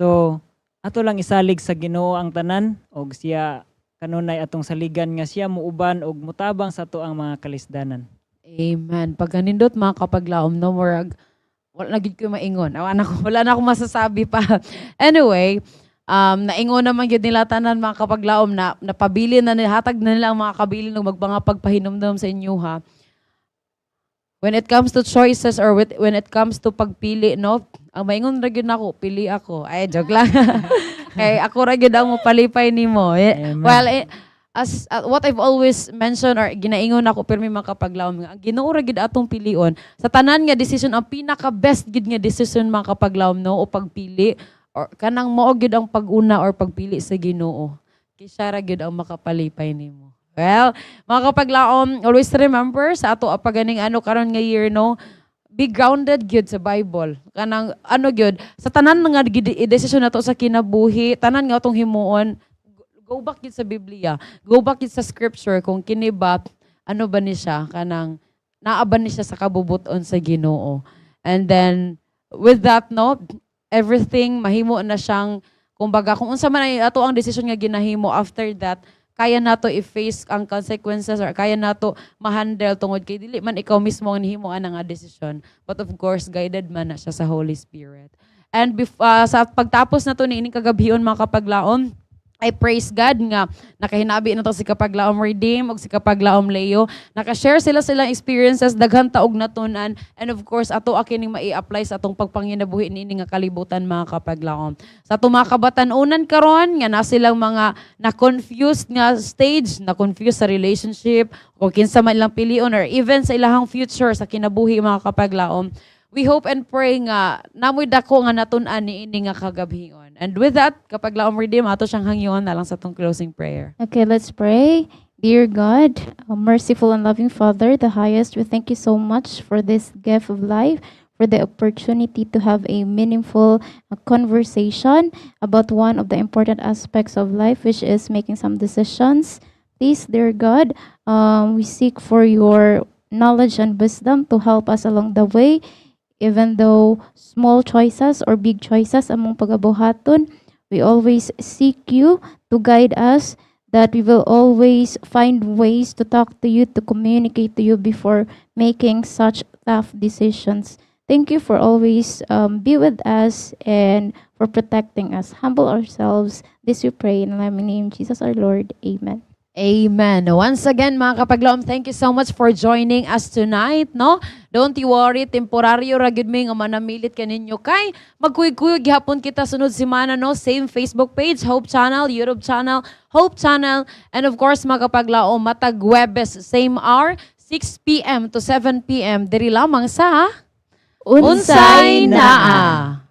So ato lang isalig sa Ginoo ang tanan og siya kanunay atong saligan nga siya muuban og mutabang sa ato ang mga kalisdanan.
Amen. Pagkanindot, mga kapaglaom, no, murag wala na gid ko maingon. Wala na akong masasabi pa. Anyway, naingon naman gyud nila tanan, mga kapaglaom, na napabilin na nila, hatag na nila ang mga kabilin ug magmanga pagpahinumdum sa inyo ha. When it comes to choices or when it comes to pagpili, no, ang maingon ra gyud nako, pili ako. Ay, joke lang. Kay ako ra gyud ang mopalipay nimo. Eh,
Amen.
well, as what I've always mentioned or ginaingon ako pirmi, mga kapaglaom, nga ang Ginoo ra gyud atong pilion sa tanan nga decision, ang pinaka best gyud nga decision, mga kapaglaom, no, o pagpili or kanang mao gyud ang pag-una or pagpili sa Ginoo kay siya ra gyud ang makapalipay nimo. Well, mga kapaglaom, always remember sa ato paganing ano karon nga year, no, be grounded gyud sa Bible. Kanang ano gyud sa tanan nga desisyon nato sa kinabuhi, tanan nga atong himuon, go back gyud sa Biblia. Go back gyud sa scripture kung kini ba, ano ba ni siya, kanang naa ba ni siya sa kabubuton sa Ginoo. And then with that, no, everything mahimo na siyang, kumbaga, kung unsa man ay ato ang desisyon nga ginahimo after that, kaya nato i-face ang consequences or kaya nato ma-handle tungod kay dili man ikaw mismo ang nihimo ana nga desisyon, but of course guided man na siya sa Holy Spirit. And sa pagtapos na to niining kagabhion, mga kapaglaom, I praise God nga nakahinabi na to si Kapaglaom Redeem ug si Kapaglaom Leo. Naka-share sila silang experiences, daghan ta og natun-an, and of course ato kining mai-apply sa atong pagpanginabuhi niini nga kalibutan, mga kapaglaom. Sa atong mga kabatan-unan karon nga na silang mga na-confused nga stage, na-confused sa relationship o kinsa man ilang pilion or even sa ilahang future sa kinabuhi, mga kapaglaom. We hope and pray nga namoy dako nga natun-an niini nga kagabhion. And with that, Kapaglaom Redeem, ato siyang hangyoon na lang sa atong closing prayer.
Okay, let's pray. Dear God, a merciful and loving Father, the highest, we thank you so much for this gift of life, for the opportunity to have a meaningful conversation about one of the important aspects of life, which is making some decisions. Please, dear God, we seek for your knowledge and wisdom to help us along the way, even though small choices or big choices among pagabuhaton, we always seek you to guide us, that we will always find ways to talk to you, to communicate to you before making such tough decisions. Thank you for always be with us and for protecting us. Humble ourselves. This we pray in the name of Jesus our Lord. Amen.
Amen. Once again, mga kapaglaom, thank you so much for joining us tonight, no? Don't you worry, temporaryo ra gyud mi nga manamilit kaninyo kay magkuyog-kuyog gihapon kita sunod semana, no? Same Facebook page, Hope Channel, YouTube channel, Hope Channel, and of course, mga kapaglaom, matag Webes, same hour, 6 p.m. to 7 p.m. Diri lamang sa
Unsay
Unsay Naa.